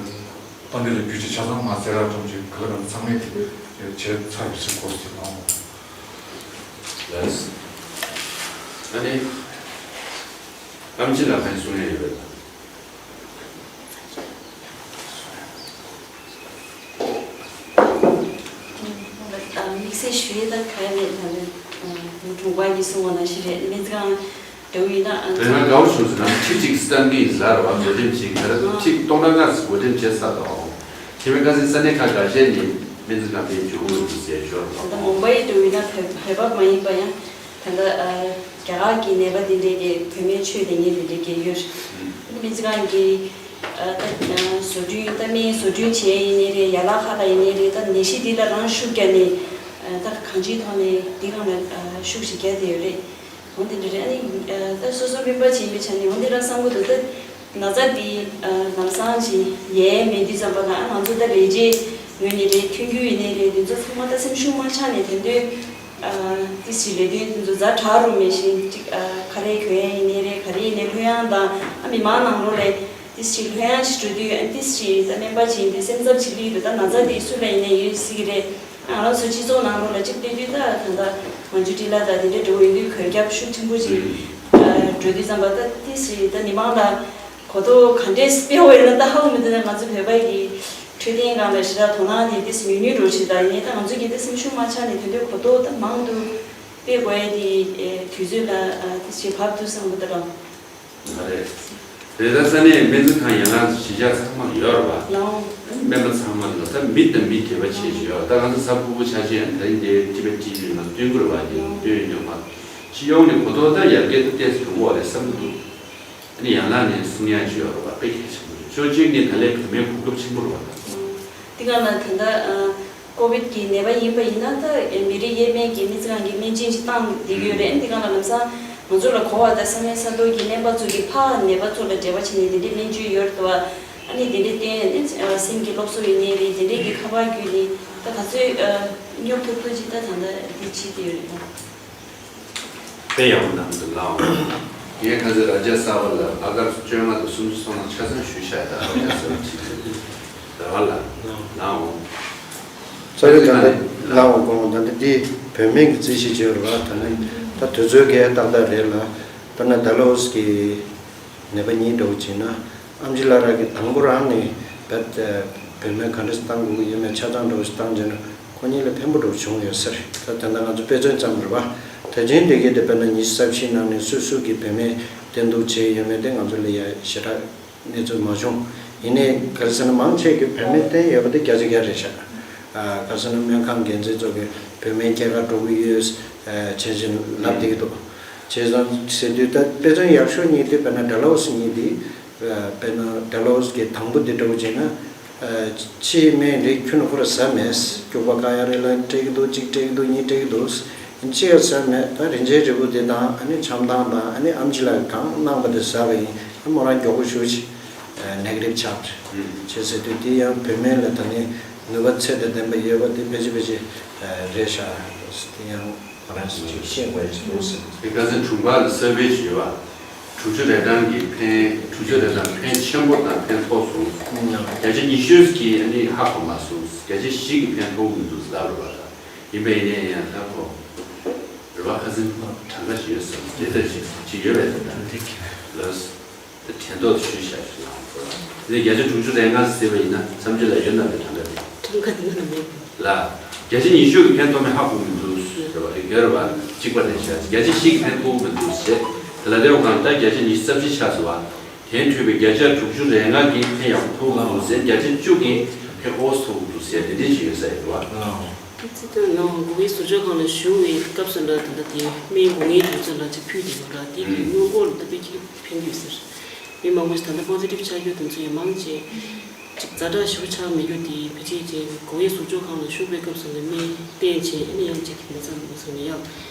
དཔལ་ལྡན་ལ་རྒྱུ་ཆ་ཆ་ཚང་མ་ཟེར་ར་གྲོང་ཁྱེར་ག་ལ་ག་ལ་ཚང་མས་དེ་བྱས་ཚར་ཡོད་ཟེར་གོ་ཟེར་གནང་། ལགས། ཨ་ནི་ ཨམ་ཆི་ལགས་གང་གསུང་ཡ་ཡོད་པས་ལགས། དམིགས་བསལ་ཞུ་ཡས་ད་ག་ཡ་མེད། ད་ལན་དྲུང་པ་གིས་གསུངས་པ་ནང་བཞིན་རེད། སྨན་རྩིས་ཁང་འདྲ་བོ་ཡིན་ན། ཨ། དེ་སྔ་དགའ་བོ་བྱུང་ཟེར་ན་ཁྲི་གཅིག་བཏང་གི་ཡིན་ཟེར་བ། བགོ་འགྲེམས་བྱེད་ཀྱི་ད་ལྟ་ཁྲི་སྟོང་ཕྲག་ལྔ་ཙམ་བགོ་འགྲེམས་བྱས་ཚར་འདུག་དེ་བས་ཁ་སང་ས་གནས་ཁག་འགའ་ཤས་ནས་སྨན་རྩིས་ཁང་ཕར་འགྱུར་དགོས་འདུག་ཟེར་ཞོར་ད་ལྟ་མུམ་བྷའི་འདྲ་བོ་ཡིན་ན་བོད་བོད་པ་མ་ཡིན་པ་ཡང་། ད་ལྟ་ཨ་རྒྱ་གར་གྱི་ནད་པ་དེ་འདྲས་ཀྱི་བོད་སྨན་མཆོད་དེ་ཉིད་དེ་འདྲས་ཀྱི་ཡོད། ཨ་ནི་སྨན་རྩིས་ཁང་གི་ཨ་ད་བཟོ་སྐྲུན། ད་སྨན་བཟོ་སྐྲུན་བྱས་ཡིན་ནའི་རེད། ཡན་ལག་ཁག་ལ་ཡིན་ནའི་རེད། ད་ནད་གཞི་འདི་ལ་རང་ཤུགས་བརྒྱབ་ནས་ཨ་ད་གང་ཅིའི་ཐོག་ནས་འདི་སྒང་ལ་ཨ་ཤུགས་ཤིག་རྒྱག་བསྡད་ཡོད་རེད། འོ་དེ་འདྲ་རེད། ཨ་ནི་ཨ་ད་སོ་སོ་སྨན་པ་བྱེད་མི་ཆ་ནས་འོ་འདི་རང་བསམ་གྱི་འདུག་ད་ན་ཚ་འདི་ཨ་ལམ་སང་ཅིག་ཡལ་མེད་དུས་ཙམ་པ་ལ། ཨ་ང་ཚོ་ད་ལས་བྱེད་ངོས་ནས་རེད། མཐུན་འགྱུར་ཡིན་ནའི་རེད། འདི་ཚོ་ཚང་མ་ད་སེམས་ཤུགས་མ་ཆག་ནས་དེ་འདྲའི་ཨ་ཏི་སི་ལས་དོན་འདི་ཚོ་ཛ་དྲག་རུ་མེད་བཞིན་ཅིག་ཨ་ག་རེ་གྱོན་ཡ་ཡིན་ནའི་རེད། ག་རེ་ཡིན་ནའི་ལྷོད་ཡངས་དང་། ཨ་མི་མང་ནང་ལོགས་ལ་ཏི་སི་ལྷོད་ཡངས་ཤིག་འགྲོ་དུས། ཨ་ཏི་སི་ད་སྨན་པ་བྱེད་དུས་སེམས་འཚབ་བྱེད་ཀྱི་ཡོད་རེད། ད་ན་ཚ་འདི་སུ་ལ་ཡིན་ནའི་ཡོད་སྲིད་ཀྱི་རེད། ང་རང་ཚོ་སྤྱི་ཚོགས་ནང་ལོགས་ལ་གཅིག་བལྟས་དུས་ད་ད་ལྟ་མ་འཇུ་ཊི་ལ་དང་དེ་འདྲ་འདྲ་བོ་ཡིན་དུས་གོད་རྒྱ་ཤུགས་ཆེན་པོ་ཅིག་ཨ་འགྲོ་དུས་ཙམ་པ། ད་ཏི་སི་ད་མི་མང་ལ་གོ་རྟོགས་ག་འདྲས་སྤེལ་བ་ཡིན་ན་ད་ཧ་གོ་མི་འདུག་ན། ང་ཚོ་བོད་པ་གི་འཕྲོད་བསྟེན་སྒང་ལ་ཞེ་དྲག་དོ་སྣང་དེ་ཏི་སི་ཉུང་ཉུང་འགྲོ་ཆེད། ད་ཡིན་ནའི་ད་ང་ཚོ་གི་ད་སེམས་ཤུགས་མ་ཆག་ནས་དེ་འདྲའི་གོ་རྟོགས་ད་མང་དུ་སྤེལ་དགོས་ཡ་དེ་ཨེ་དུས་ཚོད་ལ་ཨ་ཏི་སི་བབས་འདུག་བསམ་གི་འདུག་ར། ལགས་རེད། དེ་ལྟར་ས་གནས་སྨན་རྩིས་ཁང་ཡན་ལག་གཞིས་ཆགས་ཚང་མར་ཡོད་རེད་པ། ལགས། སྨན་པ་ཚང་མ་ལ་ད་མི་དང་མི་སྡེ་པ་བྱས་བྱས་ཡོད། ད་ང་ཚོ་གཟའ་ཕུར་བུ་ཆ་ཆེན་ད་རིང་འདིར་ཊི་བེཊ་ཊི་ཝི་ནང་སྟོན་གྱི་རེད་པ། འདིར་སྟོན་ཡོད་མ། སྤྱི་ཡོངས་ནས་གོ་རྟོགས་ད་ཡར་རྒྱས་ད་ཏོག་ཙམ་ཡོང་གི་རེད་བསམ་གྱི་འདུག་ཨ་ནི་ཡན་ལག་ནས་གསུང་ཡ་ཅིག་ཡོད་རེད་པ། དཔེ་གལ་ཆེན་པོ་རེད། ཕྱོགས་གཅིག་ནས་ད་ལན་བོད་སྨན་གོ་སྐབས་ཆེན་པོ་རེད་པ་ད། འདི་ག་ལ་ད་ལྟ་ཨ། ཀོ་བིད་ཀྱི་ནད་པ་ཡིན་པ་ཡིན་ན་ད་མི་རིགས་དབྱེ་མེད་ཀྱི་སྨན་རྩིས་ཁང་གིས་སྨན་སྦྱིན་ཞིག་བཏང་བསྡད་ཀྱི་ཡོད་རེད། འདི་སྒང་ལ་ལམ་སང་ང་ཚོ་ལ་གོ་བ་ད་ས་གནས་ས་ཐོག་གི་སྨན་པ་ཚོ་གིས་ཕར་ནད་པ་ཚོ་ལ་འབྲེལ་བ་བྱས་ནས་དེ་འདྲའི་སྨན་བཅོས་ཡོད་རེད་པ། ཨ་ནི་དེ་འདྲའི་བསྟན་ནས་སེམས་ཀྱི་སློབ་གསོ་ཡིན་ནའི་རེད། དེ་འདྲའི་གི་ཁ་པར་བརྒྱུད་ནས་ད་ག་ཚོད་ཨ་སྙོབ་ཐུབ་ཐུབ་ཅིག་ད་ད་ལྟ་འདི་བྱེད་ཀྱི་ཡོད་རེད་པ། དཔེ་ཡག་པོ་གནང་འདུག་ལགས། ངས་ཁ་སང་རཱ་ཇ་སཱ་བ་ལ་ཨ་གར་བཅོ་ལྔ་དང་སུམ་ཅུ་སོ་ལྔ་ཆ་ཚང་ཞུས་བཞག་ད་རཱ་ཇ་སཱ་བ་ཁྲིད་དེ་རེད་པ་ལགས། ལགས་འོང་། རྩ་བའི་ད་ལྟ་ལགས་འོང་དགོངས། ད་ལྟ་འདི་བོད་སྨན་གྱི་རྩིས་གཞི་བྱས་པ་རེད་པ། ད་ནི་ད་དུས་ཚོད་འགའ་ཏག་ཏག་རེད་ལགས། དཔེར་ན་ཌལ་ཧོ་སི་གི་ནད་པ་གཉིས་འདྲ་བོ་བྱས་ན། ཨམ་ཆི་ལགས་རང་གིས་དང་པོ་རང་ནས་བོད་བོད་སྨན་ག་འདྲ་བཏང་དགོས་ཀྱི་ཡོད་མེད་ཆ་ཚང་འདྲ་བོ་ཞིག་བཏང་བྱས་ན་ཁོ་གཉིས་ལ་ཕན་པོ་འདྲ་བོ་བྱུང་ཡོད་ས་རེད། ད་ད་ལྟ་ང་ཚོ་དཔེ་མཚོན་ཙམ་རེད་པ། དེ་བཞིན་དེ་གའི་དེ་དཔེར་ན་ཉི་ཤུ་རྩ་བཞིའི་ནང་ནས་སུ་སུ་གིས་བོད་སྨན་བསྟེན་གཏུགས་བྱས་ཡོད་མེད་དེ་ང་ཚོ་ལ་ཡ་ཞེ་དྲག་གནས་ཚུལ་མ་བྱུང་། ཡིན་ནའི་ག་རེ་ཟེར་ན་མང་ཆེ་གིས་བོད་སྨན་བསྟེན་ཡོད་པ་དེ་བརྒྱ་ཆ་བརྒྱ་རེད་ཤག་ཨ་ག་རེ་ཟེར་ན་སྨན་ཁང་འགན་འཛིན་ཚོ་གིས་བོད་སྨན་སྐྱེལ་གར་འགྲོ་གི་ཡོད་བྱས་བཞིན་ལབ་བསྡད་ཀྱི་འདུག་བྱས་ཙང་ཟེར་དུས་ད་དཔེ་མཚོན་ཡག་ཤོས་གཉིས་དེ་དཔེར་ན་ཌལ་ཧོ་སི་གཉིས་དེ། དཔེར་ན་ཌལ་ཧོ་སི་གི་དང་པོ་འདི་འདྲ་བོ་བྱས་ན། ཕྱིའི་སྨན་རིགས་ཁྱོན་ནས་ཁོ་རང་ཟ་མེད། སྐྱུག་པ་བཀག་ཡ་རེད་ལ་སྤྲད་ཀྱི་འདུག་གཅིག་སྤྲད་ཀྱི་འདུག་གཉིས་སྤྲད་ཀྱི་འདུག་གཅིག་ཡང་ཟ་མེད། ད་རིན་ཆེན་རིལ་བུ་འདི་དང་ཨ་ནི་ཆམ་ཐང་དང་ཨ་ནི་ཨམ་ཆི་ལགས་གང་གནང་པ་དེ་ཟ་བ་ཡིན། ཨ་མོ་རང་མགྱོགས་པོ་ཞེ་ཅིག་ནེ་གེ་ཊིབ་ཆགས་བྱས་ཟེར་དུས་དེ་ཡང་བོད་སྨན་ལ་ད་ནི་ནུས་པ་ཚད་དང་ལྡན་པ་ཡོད་པ་དེ་ཕལ་ཆེར་ཕལ་ཆེར་རེད་ཤག་དེ་ཡང་། ང་རང་ཚོ་ཅིག་ཤེས་དགོས་ཡ་ཅིག་འདུག་ཟེར། དེ་ཁ་སང་དྲུང་འཕར་ལ་སར་ཝེ་ཞུས་པ། དྲུག་ཅུ་རེ་གྲངས་ཀྱི་ཕན། དྲུག་ཅུ་རེ་གྲངས་ཕན་ཆེན་པོ་དང་ཕན་ཐོགས་སོང་། ཨུམ། བརྒྱ་ཆ་ཉི་ཤུ་གིས་ཨ་ནི་ཧ་གོ་མ་སོང་། བརྒྱ་ཆ་བཞི་གིས་ཕན་ཐོགས་མི་འདུག་ལབ་རེད་པ། ད་ཡིན་པ་ཡིན་ནའི་ཡང་ད་ཁོ་རེ་བ་ཁ་སང་གྲངས་ཀ་ཞིག་ཡོད་ཟེར། དེ་ལྟར་ཞིག་ཅིག་ཡོད་པས་ད། ལགས། དྲན་ཐོག་ཞུས་བཞག་ཞུ་ལ་ཧོང་ཕོར་ལ། དེ་བརྒྱ་ཆ་དྲུག་ཅུ་རེ་ལྔ་ཟེར་བ་ཡིན་ན་མཚམས་སྦྱོར་ལ་ཡོད་ན་མེད་གྲངས་ཀ་དེ། གྲངས་ཀ་དེ་ན་མེད། ལ། བརྒྱ་ཆ་ཉི་ཤུ་གི་ཕན་ཐོགས་མེད་ཧ་གོ་མི་འདུག་ཟེར་བ་རེད། དགེ་རུ་བ་གཅིག་པ་རེད་བཞག་བརྒྱ་ཆ་བཞི་གི་ཕན་ཐོགས་མི་འདུག་ཟེར། དེ་ལ་དེ་འོ་གང་ལྟར་བརྒྱ་ཆ་ཉི་ཤུ་རྩ་བཞི་ཆགས་སོང་བ། དེ་འཕྲོས་པའི་བརྒྱ་ཆ་དྲུག་ཅུ་རེ་ལྔ་གི་ཕན་ཡག་པོ་ཐོགས་མི་འདུག་ཟེར། བརྒྱ་ཆ་བཅུ་གི་ཕན་ཨོ་ཙམ་ཐོགས་འདུག་ཟེར་དེ་འདྲས་ཞིག་ཡོད་ས་ཡོད་བ། ཨ་ཙི་ད་ནང་འགོ་བའི་ཟུར་འཇོག་ཁང་ལ་ཞུགས་པའི་སྐབས་སུ་ལ་ད་ལྟ་དེ་སྨན་དགོས་ངེས་དུས་ཚོད་ལ་ཅིག་ཕུལ་དེ་ཡོད་ར། དེ་གི་སྔོན་འགོག་ལ་ད་དཔེ་ཁྱེད་ཕན་གྱི་ཟེར། མི་མང་པོ་ཞིག་ད་ལྟ་པོ་ཟི་ཊིབ་ཆགས་རྒྱུ་དེ་ཚོ་ཡང་མང་ཆེ་ཅིག་ཛ་དྲག་ཞེ་པོ་ཆགས་མེད་རྒྱུ་དེ་ཕལ་ཆེར་ཅིག་འགོ་བའི་ཟུར་འཇོག་ཁང་ལ་ཞུགས་པའི་སྐབས་སུ་ལ་སྨན་བསྟེན་བྱས་ཨ་ནི་ཡང་ཅིག་མི་ཚང་མི་ཚང་ནས་ཡང་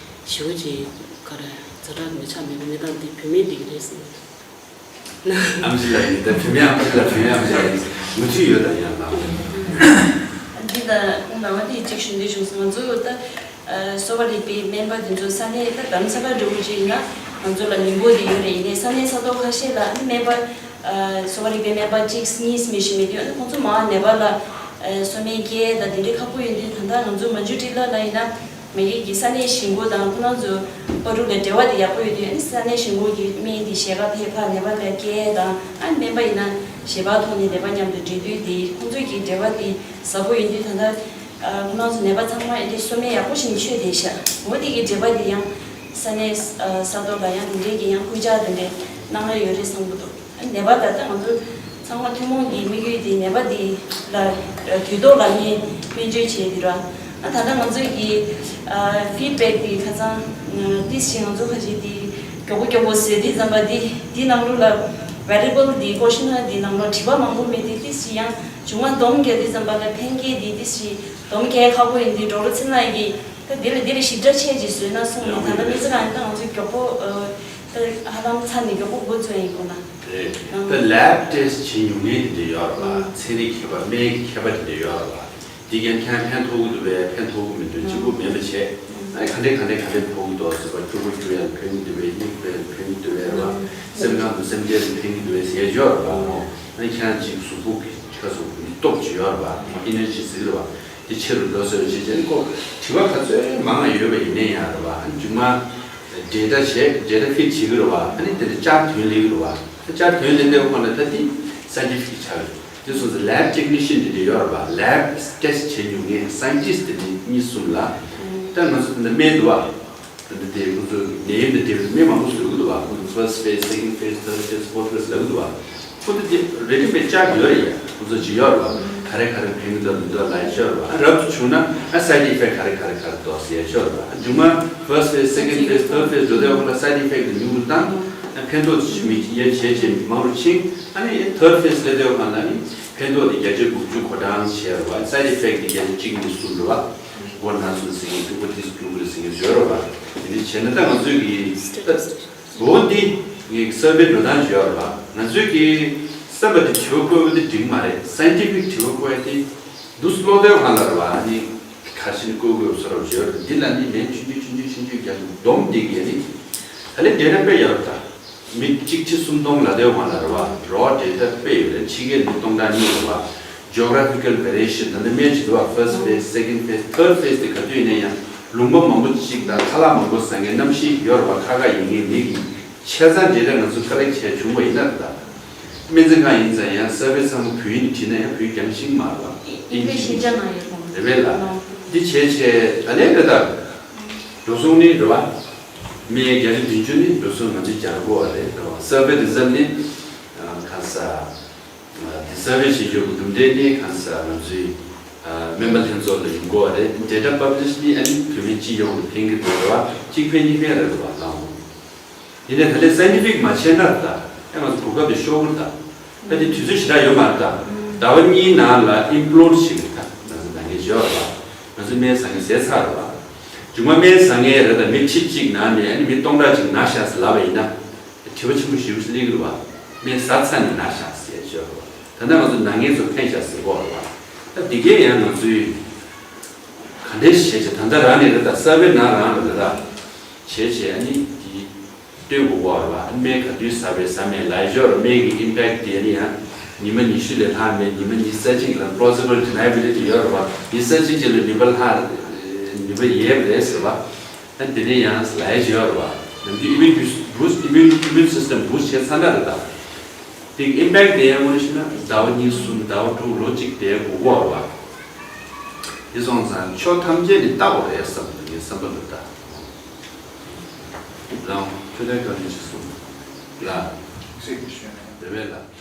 ཞེ་པོ་ཅིག་ག་རེ་ཛ་དྲག་མི་ཆགས་མེད་པའི་གནས་སྟངས་དེ་བུད་མེད་འགྲིག་གི་རེད་བསམ། ཨམ་ཆི་ལགས་ཡིན། ད་བུད་མེད་ཨམ་ཆི་ལགས། བུད་མེད་ཨམ་ཆི་ལགས་ཡིན། མུ་མཐུད་ཡོད་དང་ཡང་ལགས། འདི་ད་ནང་པ་དེ་གཅིག་ཞུ་འདོད་བྱུང་སོང་། ང་ཚོ་ད་གསོ་བ་རིག་པའི་སྨན་པ་དེ་ཚོ་ས་གནས་ད་རྡ་རམ་ས་ལ་འདྲ་བོ་ཅིག་ཡིན་ན་ང་ཚོ་ལ་མི་འབོར་དེ་ཡོད་རེད། ཡིན་ནའི་ས་གནས་ས་ཐོག་ཁ་ཤས་ལ་སྨན་པ་གསོ་བ་རིག་པའི་སྨན་པ་གཅིག་གཉིས་མི་ཞིག་མེད་དུས་ཁོང་ཚོ་མང་ནད་པ་ལ་གསོ་སྨན་སྐྱེལ་ད་དེ་འདྲའི་ཁག་པོ་ཡོད་དུས། ད་ལྟ་ང་ཚོ་མ་འཇུ་ཊི་ལ་ལ་ཡིན་ན། མ་གི་གི་ས་གནས་གཞིས་འགོ་དང་ཁོ་རང་ཚོ་བར་དུ་ལ་འབྲེལ་བ་དེ་ཡག་པོ་ཡོད་དུས། ཨ་ནི་ས་གནས་གཞིས་འགོ་གི་སྨན་དེ་ཞལ་ཁ་ཕེབས་ཁ་ནད་པ་ལ་སྐྱེལ་དང་། ཨ་ནི་སྨན་པ་ཡིན་ན་ཞལ་པར་ཐོག་ནས་ནད་པ་མཉམ་དུ་འབྲེལ་མཐུད་དེ། ཁོང་ཚོས་ཀྱི་འབྲེལ་བ་དེ་ཟབ་པོ་ཡིན་དུས། ད་ལྟ་ཁོ་རང་ཚོ་ནད་པ་ཚང་མ་ཨེ་འདྲས་གསོ་སྨན་ཡག་པོ་ཞིག་མཆོད་བསྡད་ཤག་འོ་དེ་གི་འབྲེལ་བ་དེ་ཡང་ས་གནས་ས་ཐོག་ལ་ཡང་དེ་འདྲས་ཀྱི་ཡང་སྐུལ་ལྕག་དེ་འདྲས་གནང་ཡ་ཡོད་རེད་བསམ་གྱི་འདུག་ནད་པ་ད་ལྟ་ང་ཚོ་ཚང་མ་ཐུན་མོང་གི་དམིགས་ཡུལ་དེ་ནད་པ་དེ་ལ་དུས་ཐོག་ལ་སྨན་སྨན་བཅོས་བྱས་དེ་ར། ཨ་ད་ལྟ་ང་ཚོས་ཀྱི་ཕིཌ་བེག་དེ་ཁ་སང་ཏིས་ཞིག་ང་ཚོ་ཁ་ཤས་དེ་མགྱོགས་པོ་མགྱོགས་པོ་ཟེར་དུས་ཙམ་པ། དེ་དེ་ནང་ལོགས་ལ་ཝེ་རི་ཨེ་བལ་དེ་ཀོ་ཤི་ན་དེ་ནང་ལོགས་དྲི་བ་མང་པོ་མེད་དེ། ཏིས་ཞིག་ཡང་བྱུང་བ་སྡོམ་རྒྱག་དུས་ཙམ་པ་ལ་ཕན་སྐྱེད་དེ་ཏིས་ཞིག་སྡོམ་རྒྱག་ཁག་པོ་ཡིན་དུས། ཌོག་ཊར་ཚེ་རིང་ལགས་ཀྱིས་ད་དེ་ལ་དེ་ལ་ཞིབ་ཕྲ་བྱས་ཅིག་བཟོས་ན་གསུངས་ནས། ད་ལྟ་མི་ཚེ་རང་ཡིན་ད་ང་ཚོས་མགྱོགས་པོ་ཨ་ད་ཧ་ལམ་ཚར་ནས་མགྱོགས་པོ་འགོ་ཚུགས་ཡིན་དགོངས་ན། རེད། ད་ལེབ་ཊེ་སི་བྱེད་མྱོང་མཁན་དེ་འདྲ་ཡོད་རེད་པ། ཚན་རིག་མཁས་པ། སྨན་གྱི་མཁས་པ་དེ་འདྲ་ཡོད་རེད་པ། དེ་ཀྱང་ཁྱེད་ཕན་ཐོགས་ཀྱི་འདུག་པས་ཕན་ཐོགས་ཀྱི་མི་འདུག་གཅིག་པུ་མེད་པ་བྱས། ཨ་ག་འདྲས་ག་འདྲས་ག་འདྲས་ཕོག་གི་འདུག་ཟེར་བ། སྐྱུར་པོ་སྐྱུར་ཡག་ཕན་གྱི་འདུག་པས། མིག་དཔེ་ཕན་གྱི་འདུག་པས་རེད་པ། སེམས་ཁམས་དང་སེམས་ཅན་ལ་ཕན་གྱི་འདུག་པས་ཟེར་ཡག་ཡོད་རེད་པ། ཨོ་ཨ་ཁྱེད་རང་གཅིག་གཟུགས་པོ་གི་ཁ་གཟུགས་མི་སྟོབས་ཅིག་ཡོད་རེད་པ། ཨེ་ནར་ཇི་ཟེར་གྱི་རེད་པ། དེ་ཆེ་རུ་འགྲོ་སྲིད་པ་བྱས་བྱས་ནས། ཁོ་དྲི་བ་ག་ཚོད་མང་ང་ཡོད་པ་ཡིན་ནའི་ཡང་རེད་པ། ཨ་ནི་མཇུག་མ་ཌེ་ཊ་བྱས། ཌེ་ཊ་ཕིཌ་བྱེད་ཀྱི་རེད་པ། ཨ་ནི་དེ་འདྲ་བསྐྱར་དུ་ལེན་གྱི་རེད་པ། ཨ་བསྐྱར་དུ་ལེན་དུས་ཁོ་ན་ད་དེ་སའེན་ཊི་ཕིག་ཆགས་ཀྱི་རེད། དེ་སོང་ཙང་ལེབ་ཊེག་ནི་ཤན་དེ་འདྲ་ཡོད་རེད་པ། ལེབ་ཊེ་སི་ཊི་བྱེད་མྱོང་མཁན་སའེན་ཊིསི་ཊི་དེ་འདྲ་གཉིས་གསུམ་ལ། ད་ང་ཚོ་དེ་འདྲ་སྨན་འདུག་པ། ད་ལྟ་དེ་ཁོ་ཚོ་ནད་ཡམས་དང་འབྲེལ་བའི་སྨན་མང་པོ་བཟོ་གི་འདུག་པ། ཁོ་ཚོ་first phase, second phase, third phase, fourth phase ལབ་ཀྱི་འདུག་པ། ཁོ་ཚོ་དེ་རེ་ཌི་མེཌ་ལྕགས་ཡོད་རེད་ཡ། ཁོ་ཚོ་ཅི་ཡོད་རེད་པ། ག་རེ་ག་རེ་ཕན་གྱི་འདུག་མི་འདུག་ལབ་ཡ་ཅིག་ཡོད་རེད་པ། ཨ་རབ་ཏུ་བྱུང་ན་ཨ་སའེ་ཌི་ཨི་ཕེག་ག་རེ་ག་རེ་ག་རེ་འདུག་ཟེར་ཡ་ཅིག་ཡོད་རེད་པ། ཨ་མཇུག་མ་first phase, second phase, third phase འགྲོ་དུས་ཁོ་ལ་སའེ་ཌི་ཨི་ཕེག་དེ་ཉུང་རུ་བཏང་། ཨ་ཕན་ཐོགས་ཅིག་མི་ཡ་བྱས་བྱས་མང་རུ་ཕྱིན། ཨ་ནི་third phase སླེབས་དུས་ཁོ་ན་ནི་ཕན་ཐོགས་དེ་བརྒྱ་ཆ་དགུ་བཅུ་གོ་གྲངས་བྱས་རེད་པ། སའེ་ཌི་ཨི་ཕེག་དེ་བརྒྱ་ཆ་གཅིག་ནས་གསུམ་རེད་པ། མགོ་ན་སོང་ཟེར་མཁན། གཅིག་པོ་ཏིས་སྐྱུག་པོ་རེད་ཟེར་མཁན་བཟོས་རོགས་པ། དེ་འདྲ་བྱས་ན་ད་ང་ཚོས་ཀྱི་ད་འོ་འདི་ངས་སར་ཝེ་འགྲོ་སྟངས་བྱས་ཡོད་རེད་པ། ང་ཚོས་ཀྱི་བསམ་པ་དེ་དྲི་བ་བཀོད་པ་དེ་འགྲིག་མ་རེད། སའེན་ཊི་ཕིག་དྲི་བ་བཀོད་ཡ་དེ་འདུག་སེ་ཀློག་དུས་སྒང་ལ་རེད་པ། ཨ་ནི་ག་རེ་བྱས་ནས་བཀོད་དགོས་བཟོ་འདྲ་བྱས་ཡོད་རེད། འདི་ལ་ནི་ལན་ཆུང་ཆུང་ཆུང་ཆུང་ཆུང་ཆུང་རྒྱག་དུས་སྡོམ་འདི་གི་ཨ་ནི་ད་ལན་ཌེ་ཊ་དཔེ་ཡག་པོ་ད། མི་གཅིག་ཁྲི་སུམ་སྟོང་ལ་དེ་བ་ལ་རེད་པ། རོ་ཌེ་ཊ་དཔེ་ཡོད་རེད། ཕྱི་རྒྱལ་མི་སྟོང་ཕྲག་གཉིས་རེད་པ། ཇོ་གྷ་ར་ཕི་ཀལ་ཝེ་རི་ཡེ་ཤན། ད་ལྟ་སྨན་བྱེད་དུས་པ། first phase, second phase, third phase དེ་ག་དུས་ཡིན་ན་ཡང་ལུང་པ་མང་པོ་ཅིག་དང་ཁ་ལག་མང་པོ་ཟ་མཁན་གནམ་གཤིས་ཡོད་རེད་པ། ཁག་ཁག་ཡིན་མཁན་མི་གི་ཆ་ཚང་ཌེ་ཊ་ང་ཚོ་ཀ་ལེག་བྱས་བྱུང་བ་ཡིན་ན་རེད་ད། སྨན་རྩིས་ཁང་ཡིན་ཙང་ཡང་སར་ཝེ་ཚང་མ་བོད་ཡིག་ནས་བྲིས་ན་ཡང་བོད་ཡིག་རྒྱང་ཤིང་མ་རེད་པ། ཨིན་ཇི་ཤིན་ཅང་ནང་ཡོད་རེད་པས་ལ། འདི་བྱས་བྱས་ད་ལན་རེད་ད། འགྲོ་སོང་ནི་རེད་པ། སྨན་བརྒྱ་ཆ་བདུན་ཅུ་ནི་འགྲོ་སོང་ང་ཚོས་རྒྱག་དགོས་པ་རེད། ད་སར་ཝེ་རི་ཛལ་ནི་གང་ཟག་དེ་སར་ཝེ་བྱེད་རྒྱུ་གི་གྲུབ་འབྲས་ནི་གང་ཟག་ང་ཚོའི་སྨན་པ་ལྷན་ཚོགས་ལ་ཡོང་དགོས་པ་རེད། ཌེ་ཊ་པབ་ལི་ཤི་ནི་ཨ་ནི་བོད་སྨན་སྤྱི་ཡོངས་ལ་ཕན་གྱི་རེད་པ། གཅིག་ཕན་གཉིས་ཕན་རེད་པ་ལགས། ཡིན་ནའི་ད་ལན་སའེན་ཊི་ཕིག་མ་བྱས་ན་རེད་ད། ཨེ་ང་ཚོ་གོ་སྐབས་དེ་ཤོར་གི་རེད་ད། ད་དེ་དུས་ཚོད་ཞེ་དྲག་ཡོད་མ་རེད་ད། ཟླ་བ་གཉིས་ནང་ལ་ཨིམ་པ་ལོཌ་བྱེད་གི་རེད་ད། ང་ཚོ་ནང་འགལ་བྱེད་པ་རེད་པ། ང་ཚོ་སྨན་ཟ་མཁན་ཟས་ཚར་རེད་པ། མཇུག་མ་སྨན་ཟ་མཁན་རེད་ད། མི་ཁྲི་གཅིག་ནང་ནས་ཨ་ནི་མི་སྟོང་ཕྲག་གཅིག་ན་ཤག་ཟེར་ལབ་པ་ཡིན་ན། དྲི་བ་ཆེན་པོ་ཞེ་པོ་ཞིག་སླེབས་ཀྱི་རེད་པ། སྨན་ཟ་ཚར་ནས་ན་ཤག་ཟེར་བྱས་རེད་པ། ད་ལྟ་ང་ཚོ་ན་མཁན་ཚོ་ཕན་ཤག་ཟེར་གོ་རེད་པ། ད་འདི་གས་ཡང་ང་ཚོས་ག་འདྲས་བྱས་བྱས་ད་ལྟ་རང་ནས་རེད་ད། སར་ཝེ་ནང་རང་ལ་རེད་ད། བྱས་བྱས་ཨ་ནི་འདི་སྟོན་དགོས་པ་རེད་པ། སྨན་ག་དུས་ཟ་བས་ཟ་མེད་ལབ་ཡ་ཅིག་ཡོད་རེད། སྨན་གྱི་ཨིམ་པེག་དེ་ནི་ཡང་ཉི་མ་ཉི་ཤུ་ལས་ལྷག་མེད། ཉི་མ་ཉི་ཤུ་རྩ་གཅིག་ལ་པོ་ལོ་ཇི་བལ་ཌི་ནའི་བི་ལི་ཊི་ཡོད་རེད་པ། ཉི་ཤུ་རྩ་གཅིག་ཅིག་ལ་ནུས་པ་ལྷག་ནུས་པ་ཡལ་བ་རེད་ཟེར་བ། ཨ་དེ་ནས་ཡང་ལབ་ཡ་ཅིག་ཡོད་རེད་པ། ནམ་རྒྱུན་ཨི་མིའུན་བུ་སི་ཊི། ཨི་མིའུན་ཨི་མིའུན་སི་སི་ཊམ་བུ་སི་ཊི་བྱས་ཚར་ན་རེད་ད། དེ་གི་ཨིམ་པེག་དེ་ཡང་དངོས་གནས་བཤད་ན་ཟླ་བ་གཉིས་གསུམ། ཟླ་བ་དྲུག་ལོ་གཅིག་དེ་འགོར་གྱི་ཡོད་རེད་པ། དེ་སོང་ཙང་ཕྱོགས་ཐམས་ཅད་ནས་བལྟ་དགོས་རེད་བསམ་འདུག་ངའི་བསམ་པ་ལ་ད། རང་ཁྱོད་ལ་བཀའ་འདྲི་ཞིག་གསུངས་ལ། རེད་པས་ལ།